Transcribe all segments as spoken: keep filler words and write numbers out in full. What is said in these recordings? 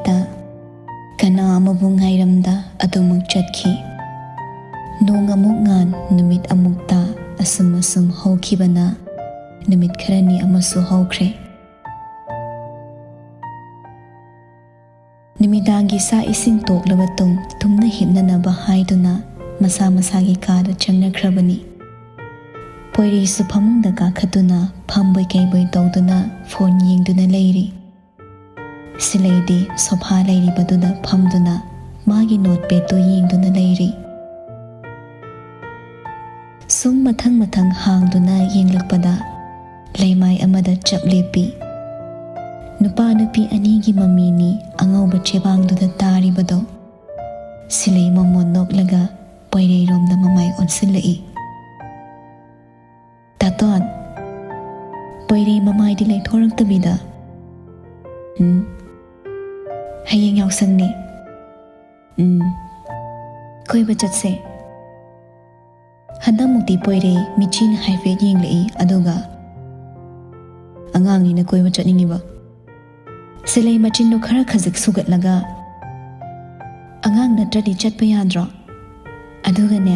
ꯇ ꯀꯅꯥ ꯑꯃꯕꯨ ꯉꯥꯏꯔꯝꯗ ꯑꯗꯨꯃꯛ ꯆꯠꯈꯤ꯫ ꯅꯣꯡ ꯑꯃꯨꯛ ꯉꯥꯟ, ꯅꯨꯃꯤꯠ ꯑꯃꯨꯛ ꯇꯥ, ꯑꯁꯨꯝ ꯑꯁꯨꯝ ꯍꯧꯈꯤꯕꯅ ꯅꯨꯃꯤꯠ ꯈꯔꯅꯤ ꯑꯃꯁꯨ ꯍꯧꯈ꯭ꯔꯦ꯫ ꯅꯨꯃꯤꯗꯥꯡꯒꯤ ꯆꯥꯛ ꯏꯁꯤꯡ ꯇꯣꯛꯂꯕ ꯇꯨꯡ ꯇꯨꯝꯅ ꯍꯤꯞꯅꯅꯕ ꯍꯥꯏꯗꯨꯅ ꯃꯁꯥ ꯃꯁꯥꯒꯤ ꯀꯥꯗ ꯆꯪꯅꯈ꯭ꯔꯕꯅꯤ꯫ ꯄꯣꯏꯔꯩꯁꯨ ꯐꯃꯨꯡꯗ ꯀꯥꯈꯠꯇꯨꯅ ꯐꯝꯕꯣꯏ ꯀꯩꯕꯣꯏ ꯇꯧꯗꯨꯅ ꯐꯣꯟ ꯌꯦꯡꯗꯨꯅ ꯂꯩꯔꯤ꯫ ꯁꯤꯂꯩꯗꯤ ꯁꯣꯐꯥ ꯂꯩꯔꯤꯕꯗꯨꯗ ꯐꯝꯗꯨꯅ ꯃꯥꯒꯤ ꯅꯣꯠꯄꯦꯗꯇꯨ ꯌꯦꯡꯗꯨꯅ ꯂꯩꯔꯤ꯫ ꯁꯨꯝ ꯃꯊꯪ ꯃꯊꯪ ꯍꯥꯡꯗꯨꯅ ꯌꯦꯡꯂꯛꯄꯗ ꯂꯩꯃꯥꯏ ꯑꯃꯗ ꯆꯞ ꯂꯦꯞꯄꯤ꯫ ꯅꯨꯄꯥ ꯅꯨꯄꯤ ꯑꯅꯤꯒꯤ ꯃꯃꯤꯅꯤ ꯑꯉꯧꯕ ꯆꯦꯕꯥꯡꯗꯨꯗ ꯇꯥꯔꯤꯕꯗꯣ꯫ ꯁꯤꯂꯩ ꯃꯃꯣꯟ ꯅꯣꯛꯂꯒ ꯄꯣꯏꯔꯩꯔꯣꯝꯗ ꯃꯃꯥꯏ ꯑꯣꯟꯁꯤꯜꯂꯛꯏ꯫ "ꯇꯥꯇꯣꯟ!" ꯄꯣꯏꯔꯩ ꯃꯃꯥꯏꯗꯤ ꯂꯩꯊꯣꯔꯛꯇꯕꯤꯗ, "ꯎꯝ?" "ꯍꯌꯦꯡ ꯌꯥꯎꯁꯪꯅꯤ꯫ ꯎꯝ, ꯀꯣꯏꯕ ꯆꯠꯁꯦ꯫" ꯍꯟꯗꯛꯃꯨꯛꯇꯤ ꯄꯣꯏꯔꯩ ꯃꯤꯆꯤꯅ ꯍꯥꯏꯐꯦꯠ ꯌꯦꯡꯂꯛꯏ, ꯑꯗꯨꯒ "ꯑꯉꯥꯡꯅꯤꯅ ꯀꯣꯏꯕ ꯆꯠꯅꯤꯡꯉꯤꯕ?" ꯁꯤꯂꯩ ꯃꯆꯤꯟꯗꯣ ꯈꯔ ꯈꯖꯤꯛ ꯁꯨꯒꯠꯂꯒ, "ꯑꯉꯥꯡ ꯅꯠꯇ꯭ꯔꯗꯤ ꯆꯠꯄ ꯌꯥꯗ꯭ꯔꯣ? ꯑꯗꯨꯒꯅꯦ,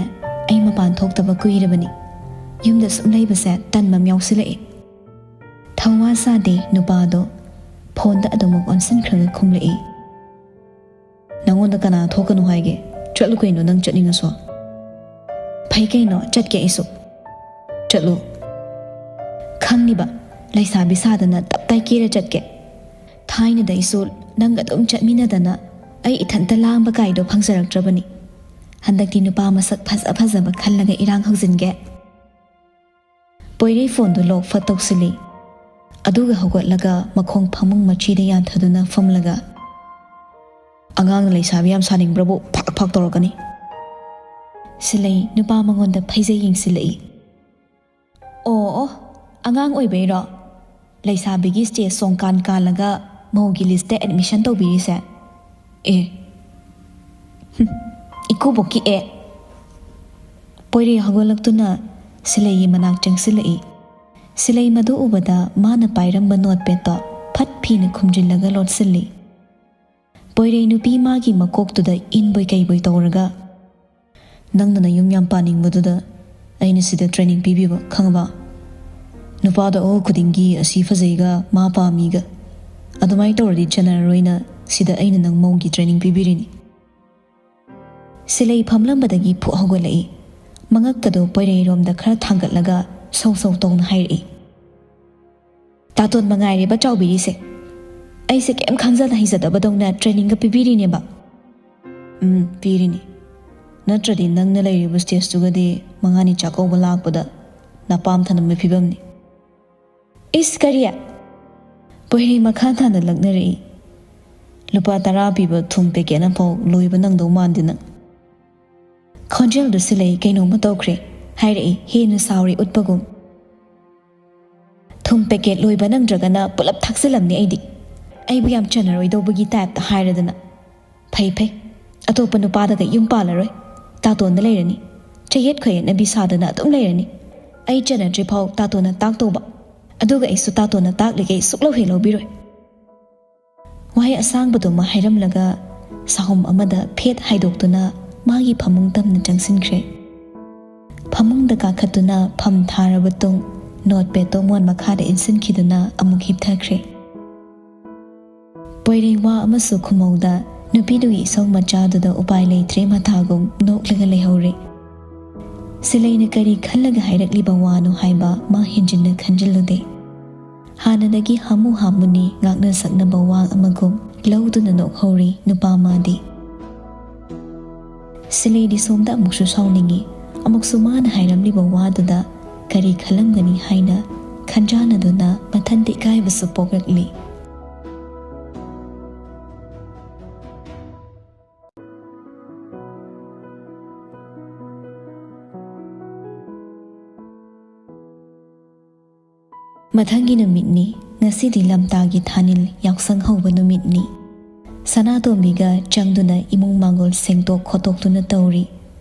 ꯑꯩ ꯃꯄꯥꯟ ꯊꯣꯛꯇꯕ ꯀꯨꯏꯔꯕꯅꯤ꯫ ꯌꯨꯝꯗ ꯁꯨꯝ ꯂꯩꯕꯁꯦ ꯇꯟꯕ ꯑꯃ ꯌꯥꯎꯁꯤꯜꯂꯛꯑꯦ꯫" ꯊꯧꯋꯥ ꯁꯥꯗꯦ ꯅꯨꯄꯥꯗꯣ꯫ ꯐꯣꯟꯗ ꯑꯗꯨꯃꯛ ꯑꯣꯟꯁꯤꯟꯈ꯭ꯔꯒ ꯈꯨꯝꯂꯛꯏ꯫ "ꯅꯪꯉꯣꯟꯗ ꯀꯅꯥ ꯊꯣꯛꯀꯅꯨ ꯍꯥꯏꯒꯦ? ꯆꯠꯂꯨ ꯀꯩꯅꯣ, ꯅꯪ ꯆꯠꯅꯤꯡꯉꯁꯨ꯫" "ꯐꯩ ꯀꯩꯅꯣ, ꯆꯠꯀꯦ ꯑꯩꯁꯨ꯫" "ꯆꯠꯂꯨ꯫" "ꯈꯪꯂꯤꯕ, ꯂꯩꯁꯥꯕꯤ ꯁꯥꯗꯅ ꯇꯞ ꯇꯥꯏ ꯀꯦꯔ ꯆꯠꯀꯦ꯫ ꯊꯥꯏꯅꯗ ꯑꯩꯁꯨ ꯅꯪꯒ ꯑꯗꯨꯝ ꯆꯠꯃꯤꯟꯅꯗꯅ ꯑꯩ ꯏꯊꯟꯇ ꯂꯥꯡꯕ ꯀꯥꯏꯗꯣ ꯐꯪꯖꯔꯛꯇ꯭ꯔꯕꯅꯤ꯫ ꯍꯟꯗꯛꯇꯤ ꯅꯨꯄꯥ ꯃꯁꯛ ꯐꯖ ꯐꯖꯕ ꯈꯜꯂꯒ ꯏꯔꯥꯡ ꯍꯧꯖꯤꯟꯒꯦ꯫" ꯄꯣꯏꯔꯩ ꯐꯣꯟꯗꯨ ꯂꯣꯛ ꯐꯠ ꯇꯧꯁꯤꯜꯂꯤ꯫ ꯑꯗꯨꯒ ꯍꯧꯒꯠꯂꯒ ꯃꯈꯣꯡ ꯐꯃꯨꯡ ꯃꯆꯤꯗ ꯌꯥꯟꯊꯗꯨꯅ ꯐꯝꯂꯒ, "ꯑꯉꯥꯡꯅ ꯂꯩꯁꯥꯕꯤ ꯌꯥꯝ ꯁꯥꯅꯤꯡꯕ꯭ꯔꯕꯨ ꯐꯥꯛ ꯐꯥꯛ ꯇꯧꯔꯛꯀꯅꯤ꯫" ꯁꯤꯂꯩ ꯅꯨꯄꯥ ꯃꯉꯣꯟꯗ ꯐꯩꯖꯩ ꯌꯦꯡꯁꯤꯜꯂꯛꯏ꯫ "ꯑꯣ ꯑꯣ, ꯑꯉꯥꯡ ꯑꯣꯏꯕꯩꯔꯣ ꯂꯩꯁꯥꯕꯤꯒꯤ ꯁ꯭ꯇꯦꯖ ꯆꯣꯡꯀꯥꯟ ꯀꯥꯜꯂꯒ ꯃꯧꯒꯤ ꯂꯤꯁꯇ ꯑꯦꯗꯃꯤꯁꯟ ꯇꯧꯕꯤꯔꯤꯁꯦ?" "ꯑꯦ, ꯍꯨꯝ, ꯏꯀꯨꯕꯣꯛꯀꯤ ꯑꯦ꯫" ꯄꯣꯏꯔꯩ ꯍꯧꯒꯠꯂꯛꯇꯨꯅ ꯁꯤꯂꯩꯒꯤ ꯃꯅꯥꯛ ꯆꯪꯁꯤꯜꯂꯛꯏ꯫ ꯁꯤꯂꯩ ꯃꯗꯨ ꯎꯕꯗ ꯃꯥꯅ ꯄꯥꯏꯔꯝꯕ ꯅꯣꯠꯄꯦꯗꯇꯣ ꯐꯠ ꯐꯤꯅ ꯈꯨꯝꯖꯤꯜꯂꯒ ꯂꯣꯠꯁꯤꯜꯂꯤ꯫ ꯄꯣꯏꯔꯩ ꯅꯨꯄꯤ ꯃꯥꯒꯤ ꯃꯀꯣꯛꯇꯨꯗ ꯏꯟꯕꯣꯏ ꯀꯩꯕꯣꯏ ꯇꯧꯔꯒ, "ꯅꯪꯅ ꯅꯌꯨꯝ ꯌꯥꯝ ꯄꯥꯅꯤꯡꯕꯗꯨꯗ ꯑꯩꯅ ꯁꯤꯗ training ꯄꯤꯕꯤꯕ, ꯈꯪꯉꯕ? ꯅꯨꯄꯥꯗ ꯑꯍꯣ ꯈꯨꯗꯤꯡꯒꯤ ꯑꯁꯤ ꯐꯖꯩꯒ ꯃꯥ ꯄꯥꯝꯃꯤꯒ꯫ ꯑꯗꯨꯃꯥꯏꯅ ꯇꯧꯔꯗꯤ ꯆꯟꯅꯔꯔꯣꯏꯅ ꯁꯤꯗ ꯑꯩꯅ ꯅꯪ ꯃꯧꯒꯤ training ꯄꯤꯕꯤꯔꯤꯅꯤ꯫" ꯁꯤꯂꯩ ꯐꯝꯂꯝꯕꯗꯒꯤ ꯐꯨꯛ ꯍꯧꯒꯠꯂꯛꯏ꯫ ꯃꯉꯛꯀꯗꯣ ꯄꯣꯏꯔꯩꯔꯣꯝꯗ ꯈꯔ ꯊꯥꯡꯒꯠꯂꯒ ꯁꯧ ꯁꯧ ꯇꯧꯅ ꯍꯥꯏꯔꯛꯏ, "ꯇꯥꯇꯣꯟ ꯃꯉꯥꯏꯔꯦꯕ ꯆꯥꯎꯕꯤꯔꯤꯁꯦ꯫ ꯑꯩꯁꯦ ꯀꯩꯝ ꯈꯪꯖꯗ ꯍꯩꯖꯗꯕꯗꯧꯅ trainingꯒ ꯄꯤꯕꯤꯔꯤꯅꯦꯕ꯫" "ꯎꯝ, ꯄꯤꯔꯤꯅꯤ꯫ ꯅꯠꯇ꯭ꯔꯗꯤ ꯅꯪꯅ ꯂꯩꯔꯤꯕ stageꯇꯨꯒꯗꯤ ꯃꯉꯥꯅꯤ ꯆꯥꯛꯀꯧꯕ ꯂꯥꯛꯄꯗ ꯅꯄꯥꯝ ꯊꯅꯝꯕ ꯐꯤꯕꯝꯅꯤ꯫" "ꯏꯁ, ꯀꯔꯤ?" ꯄꯣꯏꯔꯩ ꯃꯈꯥ ꯇꯥꯅ ꯂꯛꯅꯔꯛꯏ꯫ "ꯂꯨꯄꯥ ꯇꯔꯥ ꯄꯤꯕ ꯊꯨꯝ packet ꯑꯃꯐꯥꯎ ꯂꯣꯏꯕ ꯅꯪꯗꯧ ꯃꯥꯟꯗꯦ ꯅꯪ꯫" ꯈꯣꯟꯖꯦꯜꯗꯨ ꯁꯤꯂꯩ ꯀꯩꯅꯣꯝꯃ ꯇꯧꯈ꯭ꯔꯦ꯫ ꯍꯥꯏꯔꯛꯏ ꯍꯦꯟꯅ ꯁꯥꯎꯔꯤ ꯎꯠꯄꯒꯨꯝ꯫ "ꯊꯨꯝ packet ꯂꯣꯏꯕ ꯅꯪꯗ꯭ꯔꯒꯅ ꯄꯨꯂꯞ ꯊꯥꯛꯆꯤꯜꯂꯝꯅꯤ ꯑꯩꯗꯤ꯫ ꯑꯩꯕꯨ ꯌꯥꯝ ꯆꯟꯅꯔꯣꯏꯗꯧꯕꯒꯤ typeꯇ ꯍꯥꯏꯔꯗꯅ꯫ ꯐꯩ ꯐꯩ, ꯑꯇꯣꯞꯄ ꯅꯨꯄꯥꯗꯒ ꯌꯨꯝ ꯄꯥꯜꯂꯔꯣꯏ꯫ ꯇꯥꯇꯣꯟꯗ ꯂꯩꯔꯅꯤ꯫ ꯆꯌꯦꯠ ꯈꯣꯏꯌꯦꯠꯅꯕꯤ ꯁꯥꯗꯅ ꯑꯗꯨꯝ ꯂꯩꯔꯅꯤ꯫ ꯑꯩ ꯆꯟꯅꯗ꯭ꯔꯤꯐꯥꯎ ꯇꯥꯇꯣꯟꯅ ꯇꯥꯛꯇꯧꯕ꯫ ꯑꯗꯨꯒ ꯑꯩꯁꯨ ꯇꯥꯇꯣꯟꯅ ꯇꯥꯛꯂꯤꯈꯩ ꯁꯨꯛꯂꯧ ꯍꯦꯛ ꯂꯧꯕꯤꯔꯣꯏ꯫" ꯋꯥꯍꯩ ꯑꯁꯥꯡꯕꯗꯨꯃ ꯍꯥꯏꯔꯝꯂꯒ ꯁꯥꯍꯨꯝ ꯑꯃꯗ ꯐꯦꯠ ꯍꯥꯏꯗꯣꯛꯇꯨꯅ ꯃꯥꯒꯤ ꯐꯃꯨꯡ ꯇꯝꯅ ꯆꯪꯁꯤꯟꯈ꯭ꯔꯦ꯫ ꯐꯃꯨꯡꯗ ꯀꯥꯈꯠꯇꯨꯅ ꯐꯝ ꯊꯥꯔꯕ ꯇꯨꯡ, notepadꯇꯣ ꯃꯣꯟ ꯃꯈꯥꯗ ꯏꯟꯁꯤꯟꯈꯤꯗꯨꯅ ꯑꯃꯨꯛ ꯍꯤꯞꯊꯈ꯭ꯔꯦ꯫ ꯄꯣꯏꯔꯩ ꯋꯥ ꯑꯃꯁꯨ ꯈꯨꯝꯍꯧꯗ ꯅꯨꯄꯤꯗꯨꯒꯤ ꯏꯁꯧ ꯃꯆꯥꯗꯨꯗ ꯎꯄꯥꯏ ꯂꯩꯇ꯭ꯔꯦ ꯃꯇꯥꯒꯨꯝ ꯅꯣꯛꯂꯒ ꯂꯩꯍꯧꯔꯦ꯫ ꯁꯤꯂꯩꯅ ꯀꯔꯤ ꯈꯜꯂꯒ ꯍꯥꯏꯔꯛꯂꯤꯕ ꯋꯥꯅꯣ ꯍꯥꯏꯕ ꯃꯥ ꯍꯦꯟꯖꯤꯟꯅ ꯈꯟꯖꯤꯜꯂꯨꯗꯦ꯫ ꯍꯥꯟꯅꯗꯒꯤ ꯍꯥꯃꯨ ꯍꯥꯃꯨꯅꯤ ꯉꯥꯛꯅ ꯁꯛꯅꯕ ꯋꯥ ꯑꯃꯒꯨꯝ ꯂꯧꯗꯨꯅ ꯅꯣꯛꯍꯧꯔꯤ ꯅꯨꯄꯥ ꯃꯥꯗꯤ꯫ ꯁꯤꯂꯩꯗꯤ ꯁꯣꯝꯗ ꯑꯃꯨꯛꯁꯨ ꯁꯥꯎꯅꯤꯡꯉꯤ, ꯑꯃꯨꯛꯁꯨ ꯃꯥꯅ ꯍꯥꯏꯔꯝꯂꯤꯕ ꯋꯥꯗꯨꯗ ꯀꯔꯤ ꯈꯜꯂꯝꯒꯅꯤ ꯍꯥꯏꯅ ꯈꯟꯖꯥꯟꯅꯗꯨꯅ ꯃꯊꯟꯇ ꯏꯀꯥꯏꯕꯁꯨ ꯄꯣꯛꯂꯛꯂꯤ꯫ ꯃꯊꯪꯒꯤ ꯅꯨꯃꯤꯠꯅꯤ꯫ ꯉꯁꯤꯗꯤ ꯂꯝꯇꯥꯒꯤ ꯊꯥꯅꯤꯜ ꯌꯥꯎꯁꯪ ꯍꯧꯕ ꯅꯨꯃꯤꯠꯅꯤ꯫ ꯁꯅꯥꯇꯣꯝꯕꯤꯒ ꯆꯪꯗꯨꯅ ꯏꯃꯨꯡ ꯃꯥꯡꯒꯣꯜ ꯁꯦꯡꯇꯣꯛ ꯈꯣꯠꯇꯣꯛꯇꯨꯅ ꯇꯧꯔꯤ꯫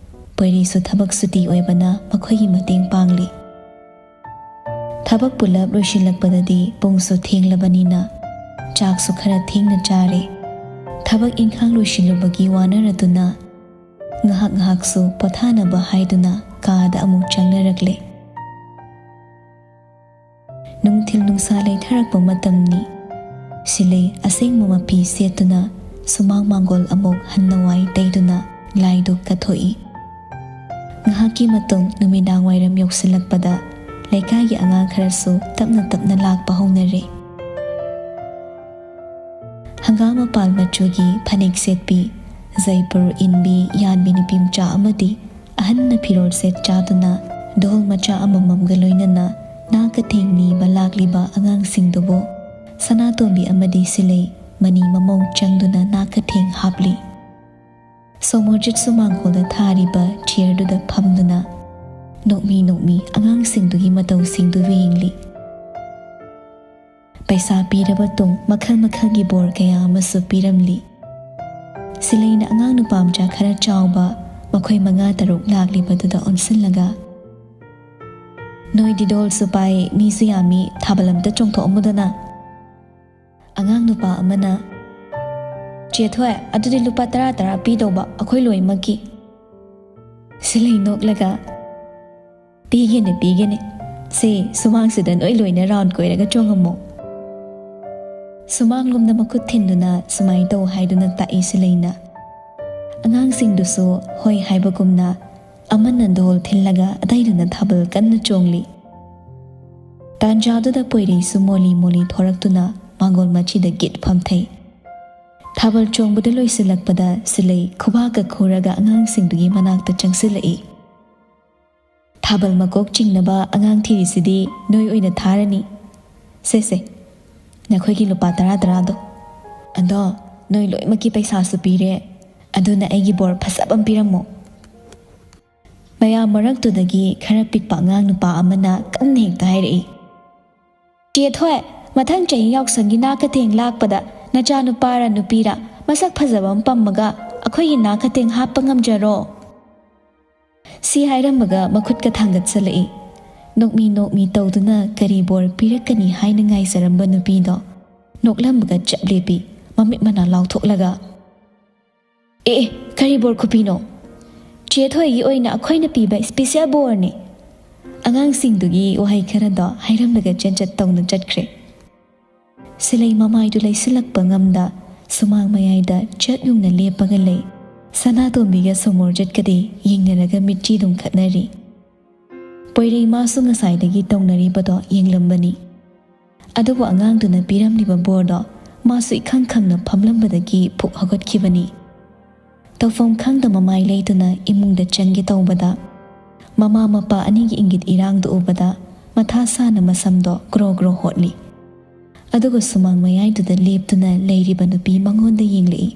ꯄꯣꯏꯔꯩꯁꯨ ꯊꯕꯛ ꯁꯨꯇꯤ ꯑꯣꯏꯕꯅ ꯃꯈꯣꯏꯒꯤ ꯃꯇꯦꯡ ꯄꯥꯡꯂꯤ꯫ ꯊꯕꯛ ꯄꯨꯂꯞ ꯂꯣꯏꯁꯤꯜꯂꯛꯄꯗꯗꯤ ꯄꯨꯡꯁꯨ ꯊꯦꯡꯂꯕꯅꯤꯅ ꯆꯥꯛꯁꯨ ꯈꯔ ꯊꯦꯡꯅ ꯆꯥꯔꯦ꯫ ꯊꯕꯛ ꯏꯪꯈꯥꯡ ꯂꯣꯏꯁꯤꯜꯂꯨꯕꯒꯤ ꯋꯥꯅꯔꯗꯨꯅ ꯉꯥꯏꯍꯥꯛ ꯉꯥꯏꯍꯥꯛꯁꯨ ꯄꯣꯊꯥꯅꯕ ꯍꯥꯏꯗꯨꯅ ꯀꯥꯗ ꯑꯃꯨꯛ ꯆꯪꯅꯔꯛꯂꯦ꯫ ꯅꯨꯡꯊꯤꯜ ꯅꯨꯡꯁꯥ ꯂꯩꯊꯔꯛꯄ ꯃꯇꯝꯅꯤ꯫ ꯁꯤꯂꯩ ꯑꯁꯦꯡꯕ ꯃꯐꯤ ꯁꯦꯠꯇꯨꯅ ꯁꯨꯃꯥꯡ ꯃꯥꯡꯒꯣꯜ ꯑꯃꯨꯛ ꯍꯟꯅꯋꯥꯏ ꯇꯩꯗꯨꯅ ꯂꯥꯏꯗꯨ ꯀꯠꯊꯣꯛꯏ꯫ ꯉꯥꯏꯍꯥꯛꯀꯤ ꯃꯇꯨꯡ ꯅꯨꯃꯤꯗꯥꯡ ꯋꯥꯏꯔꯝ ꯌꯧꯁꯤꯜꯂꯛꯄꯗ ꯂꯩꯀꯥꯏꯒꯤ ꯑꯉꯥꯡ ꯈꯔꯁꯨ ꯇꯞꯅ ꯇꯞꯅ ꯂꯥꯛꯄ ꯍꯧꯅꯔꯦ꯫ ꯍꯪꯒꯥꯝ ꯃꯄꯥꯜ ꯃꯆꯨꯒꯤ ꯐꯅꯦꯛ ꯁꯦꯠꯄꯤ, ꯖꯩꯄꯨꯔ ꯏꯟꯕꯤ ꯌꯥꯟꯕꯤ ꯅꯨꯄꯤ ꯃꯆꯥ ꯑꯃꯗꯤ ꯑꯍꯟꯅ ꯐꯤꯔꯣꯜ ꯁꯦꯠ ꯆꯥꯗꯨꯅ ꯙꯣꯜ ꯃꯆꯥ ꯑꯃꯃꯝꯒ ꯂꯣꯏꯅꯅ ꯅꯥ ꯀꯊꯦꯡ ꯅꯤꯕ ꯂꯥꯛꯂꯤꯕ ꯑꯉꯥꯡꯁꯤꯡꯗꯨꯕꯨ ꯁꯅꯥꯇꯣꯝꯕꯤ ꯑꯃꯗꯤ ꯁꯤꯂꯩ ꯃꯅꯤ ꯃꯃꯧ ꯆꯪꯗꯨꯅ ꯅꯥ ꯀꯊꯦꯡ ꯍꯥꯞꯂꯤ꯫ ꯁꯣꯃꯣꯔꯖꯤꯠꯁꯨ ꯃꯥꯡꯒꯣꯜꯗ ꯊꯥꯔꯤꯕ ꯆꯤꯌꯔꯗꯨꯗ ꯐꯝꯗꯨꯅ ꯅꯣꯛꯃꯤ ꯅꯣꯛꯃꯤ ꯑꯉꯥꯡꯁꯤꯡꯗꯨꯒꯤ ꯃꯇꯧꯁꯤꯡꯗꯨꯕꯨ ꯌꯦꯡꯂꯤ꯫ ꯄꯩꯁꯥ ꯄꯤꯔꯕ ꯇꯨꯡ ꯃꯈꯜ ꯃꯈꯜꯒꯤ ꯕꯣꯔ ꯀꯌꯥ ꯑꯃꯁꯨ ꯄꯤꯔꯝꯂꯤ꯫ ꯁꯤꯂꯩꯅ ꯑꯉꯥꯡ ꯅꯨꯄꯥ ꯃꯆꯥ ꯈꯔ ꯆꯥꯎꯕ ꯃꯈꯣꯏ ꯃꯉꯥ ꯇꯔꯨꯛ ꯂꯥꯛꯂꯤꯕꯗꯨꯗ ꯑꯣꯟꯁꯤꯜꯂꯒ, "ꯅꯣꯏꯗꯤ ꯙꯣꯜꯁꯨ ꯄꯥꯏ, ꯃꯤꯁꯨ ꯌꯥꯝꯃꯤ, ꯊꯥꯕꯜ ꯑꯝꯇ ꯆꯣꯡꯊꯣꯛꯑꯝꯃꯨꯗꯅ?" ꯑꯉꯥꯡ ꯅꯨꯄꯥ ꯑꯃꯅ, "ꯆꯦ ꯊꯣꯏ, ꯑꯗꯨꯗꯤ ꯂꯨꯄꯥ ꯇꯔꯥ ꯇꯔꯥ ꯄꯤꯗꯧꯕ ꯑꯩꯈꯣꯏ ꯂꯣꯏꯃꯛꯀꯤ?" ꯁꯤꯂꯩ ꯅꯣꯛꯂꯒ, "ꯄꯤꯒꯦꯅꯦ, ꯄꯤꯒꯦꯅꯦ꯫ ꯁꯦ, ꯁꯨꯃꯥꯡꯁꯤꯗ ꯅꯣꯏ ꯂꯣꯏꯅ ꯔꯥꯎꯟ ꯀꯣꯏꯔꯒ ꯆꯣꯡꯉꯝꯃꯣ꯫" ꯁꯨꯃꯥꯡꯂꯣꯝꯗ ꯃꯈꯨꯠ ꯊꯤꯟꯗꯨꯅ ꯁꯨꯃꯥꯏ ꯇꯧ ꯍꯥꯏꯗꯨꯅ ꯇꯥꯛꯏ ꯁꯤꯂꯩꯅ꯫ ꯑꯉꯥꯡꯁꯤꯡꯗꯨꯁꯨ ꯍꯣꯏ ꯍꯥꯏꯕꯒꯨꯝꯅ ꯑꯃꯅ ꯙꯣꯜ ꯊꯤꯜꯂꯒ ꯑꯇꯩꯗꯨꯅ ꯊꯥꯕꯜ ꯀꯟꯅ ꯆꯣꯡꯂꯤ꯫ ꯇꯥꯟꯖꯥꯗꯨꯗ ꯄꯣꯏꯔꯩꯁꯨ ꯃꯣꯂꯤ ꯃꯣꯂꯤ ꯊꯣꯔꯛꯇꯨꯅ ꯃꯥꯡꯒꯣꯜ ꯃꯆꯤꯗ ꯒꯤꯠ ꯐꯝꯊꯩ꯫ ꯊꯥꯕꯜ ꯆꯣꯡꯕꯗ ꯂꯣꯏꯁꯤꯜꯂꯛꯄꯗ ꯁꯤꯂꯩ ꯈꯨꯕꯥꯛꯀ ꯈꯨꯔꯒ ꯑꯉꯥꯡꯁꯤꯡꯗꯨꯒꯤ ꯃꯅꯥꯛꯇ ꯆꯪꯁꯤꯜꯂꯛꯏ꯫ "ꯊꯥꯕꯜ ꯃꯀꯣꯛ ꯆꯤꯡꯅꯕ ꯑꯉꯥꯡ ꯊꯤꯔꯤꯁꯤꯗꯤ ꯅꯣꯏ ꯑꯣꯏꯅ ꯊꯥꯔꯅꯤ꯫ ꯁꯦ ꯁꯦ, ꯅꯈꯣꯏꯒꯤ ꯂꯨꯄꯥ ꯇꯔꯥ ꯇꯔꯥꯗꯣ꯫ ꯑꯗꯣ ꯅꯣꯏ ꯂꯣꯏꯃꯛꯀꯤ ꯄꯩꯁꯥꯁꯨ ꯄꯤꯔꯦ, ꯑꯗꯨꯅ ꯑꯩꯒꯤ ꯕꯣꯔ ꯐꯖꯕ ꯑꯃ ꯄꯤꯔꯝꯃꯣ꯫" ꯃꯌꯥꯝ ꯃꯔꯛꯇꯨꯗꯒꯤ ꯈꯔ ꯄꯤꯛꯄ ꯑꯉꯥꯡ ꯅꯨꯄꯥ ꯑꯃꯅ ꯀꯟꯅ ꯍꯦꯛꯇ ꯍꯥꯏꯔꯛꯏ, "ꯆꯦ ꯊꯣꯏ, ꯃꯊꯪ ꯆꯍꯤ ꯌꯥꯎꯁꯪꯒꯤ ꯅꯥ ꯀꯊꯦꯡ ꯂꯥꯛꯄꯗ ꯅꯆꯥꯅꯨꯄꯥꯔ ꯅꯨꯄꯤꯔ ꯃꯁꯛ ꯐꯖꯕ ꯑꯃ ꯄꯝꯃꯒ ꯑꯩꯈꯣꯏꯒꯤ ꯅꯥ ꯀꯊꯦꯡ ꯍꯥꯞꯄ ꯉꯝꯖꯔꯣ꯫" ꯁꯤ ꯍꯥꯏꯔꯝꯃꯒ ꯃꯈꯨꯠꯀ ꯊꯥꯡꯒꯠꯆꯜꯂꯛꯏ꯫ ꯅꯣꯛꯃꯤ ꯅꯣꯛꯃꯤ ꯇꯧꯗꯨꯅ ꯀꯔꯤ ꯕꯣꯔ ꯄꯤꯔꯛꯀꯅꯤ ꯍꯥꯏꯅ ꯉꯥꯏꯖꯔꯝꯕ ꯅꯨꯄꯤꯗꯣ ꯅꯣꯛꯂꯝꯃꯒ ꯆꯞ ꯂꯦꯞꯄꯤ꯫ ꯃꯃꯤꯠ ꯃꯅꯥ ꯂꯥꯎꯊꯣꯛꯂꯒ, "ꯑꯦ, ꯑꯦ, ꯀꯔꯤ ꯕꯣꯔ ꯈꯨꯄꯤꯅꯣ? ꯆꯦ ꯊꯣꯏꯒꯤ ꯑꯣꯏꯅ ꯑꯩꯈꯣꯏꯅ ꯄꯤꯕ ꯏꯁꯄꯤꯁꯦꯜ ꯕꯣꯔꯅꯤ!" ꯑꯉꯥꯡꯁꯤꯡꯗꯨꯒꯤ ꯋꯥꯍꯩ ꯈꯔꯗꯣ ꯍꯥꯏꯔꯝꯂꯒ ꯆꯦꯟꯆꯠ ꯇꯧꯅ ꯆꯠꯈ꯭ꯔꯦ꯫ ꯁꯤꯂꯩ ꯃꯃꯥꯏꯗꯨ ꯂꯩꯁꯤꯜꯂꯛꯄ ꯉꯝꯗ ꯁꯨꯃꯥꯡ ꯃꯌꯥꯏꯗ ꯆꯠ ꯌꯨꯡꯅ ꯂꯦꯞꯄꯒ ꯂꯩ꯫ ꯁꯅꯥꯇꯣꯝꯕꯤꯒ ꯁꯣꯃꯣꯔꯖꯤꯠꯀꯗꯤ ꯌꯦꯡꯅꯔꯒ ꯃꯤꯠꯆꯤ ꯑꯗꯨꯝ ꯈꯠꯅꯔꯤ꯫ ꯄꯣꯏꯔꯩ ꯃꯥꯁꯨ ꯉꯁꯥꯏꯗꯒꯤ ꯇꯧꯅꯔꯤꯕꯗꯣ ꯌꯦꯡꯂꯝꯕꯅꯤ꯫ ꯑꯗꯨꯕꯨ ꯑꯉꯥꯡꯗꯨꯅ ꯄꯤꯔꯝꯂꯤꯕ ꯕꯣꯔꯗꯣ ꯃꯥꯁꯨ ꯏꯈꯪ ꯈꯪꯅ ꯐꯝꯂꯝꯕꯗꯒꯤ ꯐꯨꯛ ꯍꯧꯒꯠꯈꯤꯕꯅꯤ꯫ ꯇꯧꯐꯝ ꯈꯪꯗ ꯃꯃꯥꯏ ꯂꯩꯗꯨꯅ ꯏꯃꯨꯡꯗ ꯆꯪꯒꯦ ꯇꯧꯕꯗ, ꯃꯃꯥ ꯃꯄꯥ ꯑꯅꯤꯒꯤ ꯏꯪꯒꯤꯠ ꯏꯔꯥꯡꯗꯨ ꯎꯕꯗ ꯃꯊꯥ ꯁꯥꯅ ꯃꯁꯝꯗꯣ ꯒ꯭ꯔꯣ ꯒ꯭ꯔꯣ ꯍꯣꯠꯂꯤ꯫ ꯑꯗꯨꯒ ꯁꯨꯃꯥꯡ ꯃꯌꯥꯏꯗꯨꯗ ꯂꯦꯞꯇꯨꯅ ꯂꯩꯔꯤꯕ ꯅꯨꯄꯤ ꯃꯉꯣꯟꯗ ꯌꯦꯡꯂꯛꯏ꯫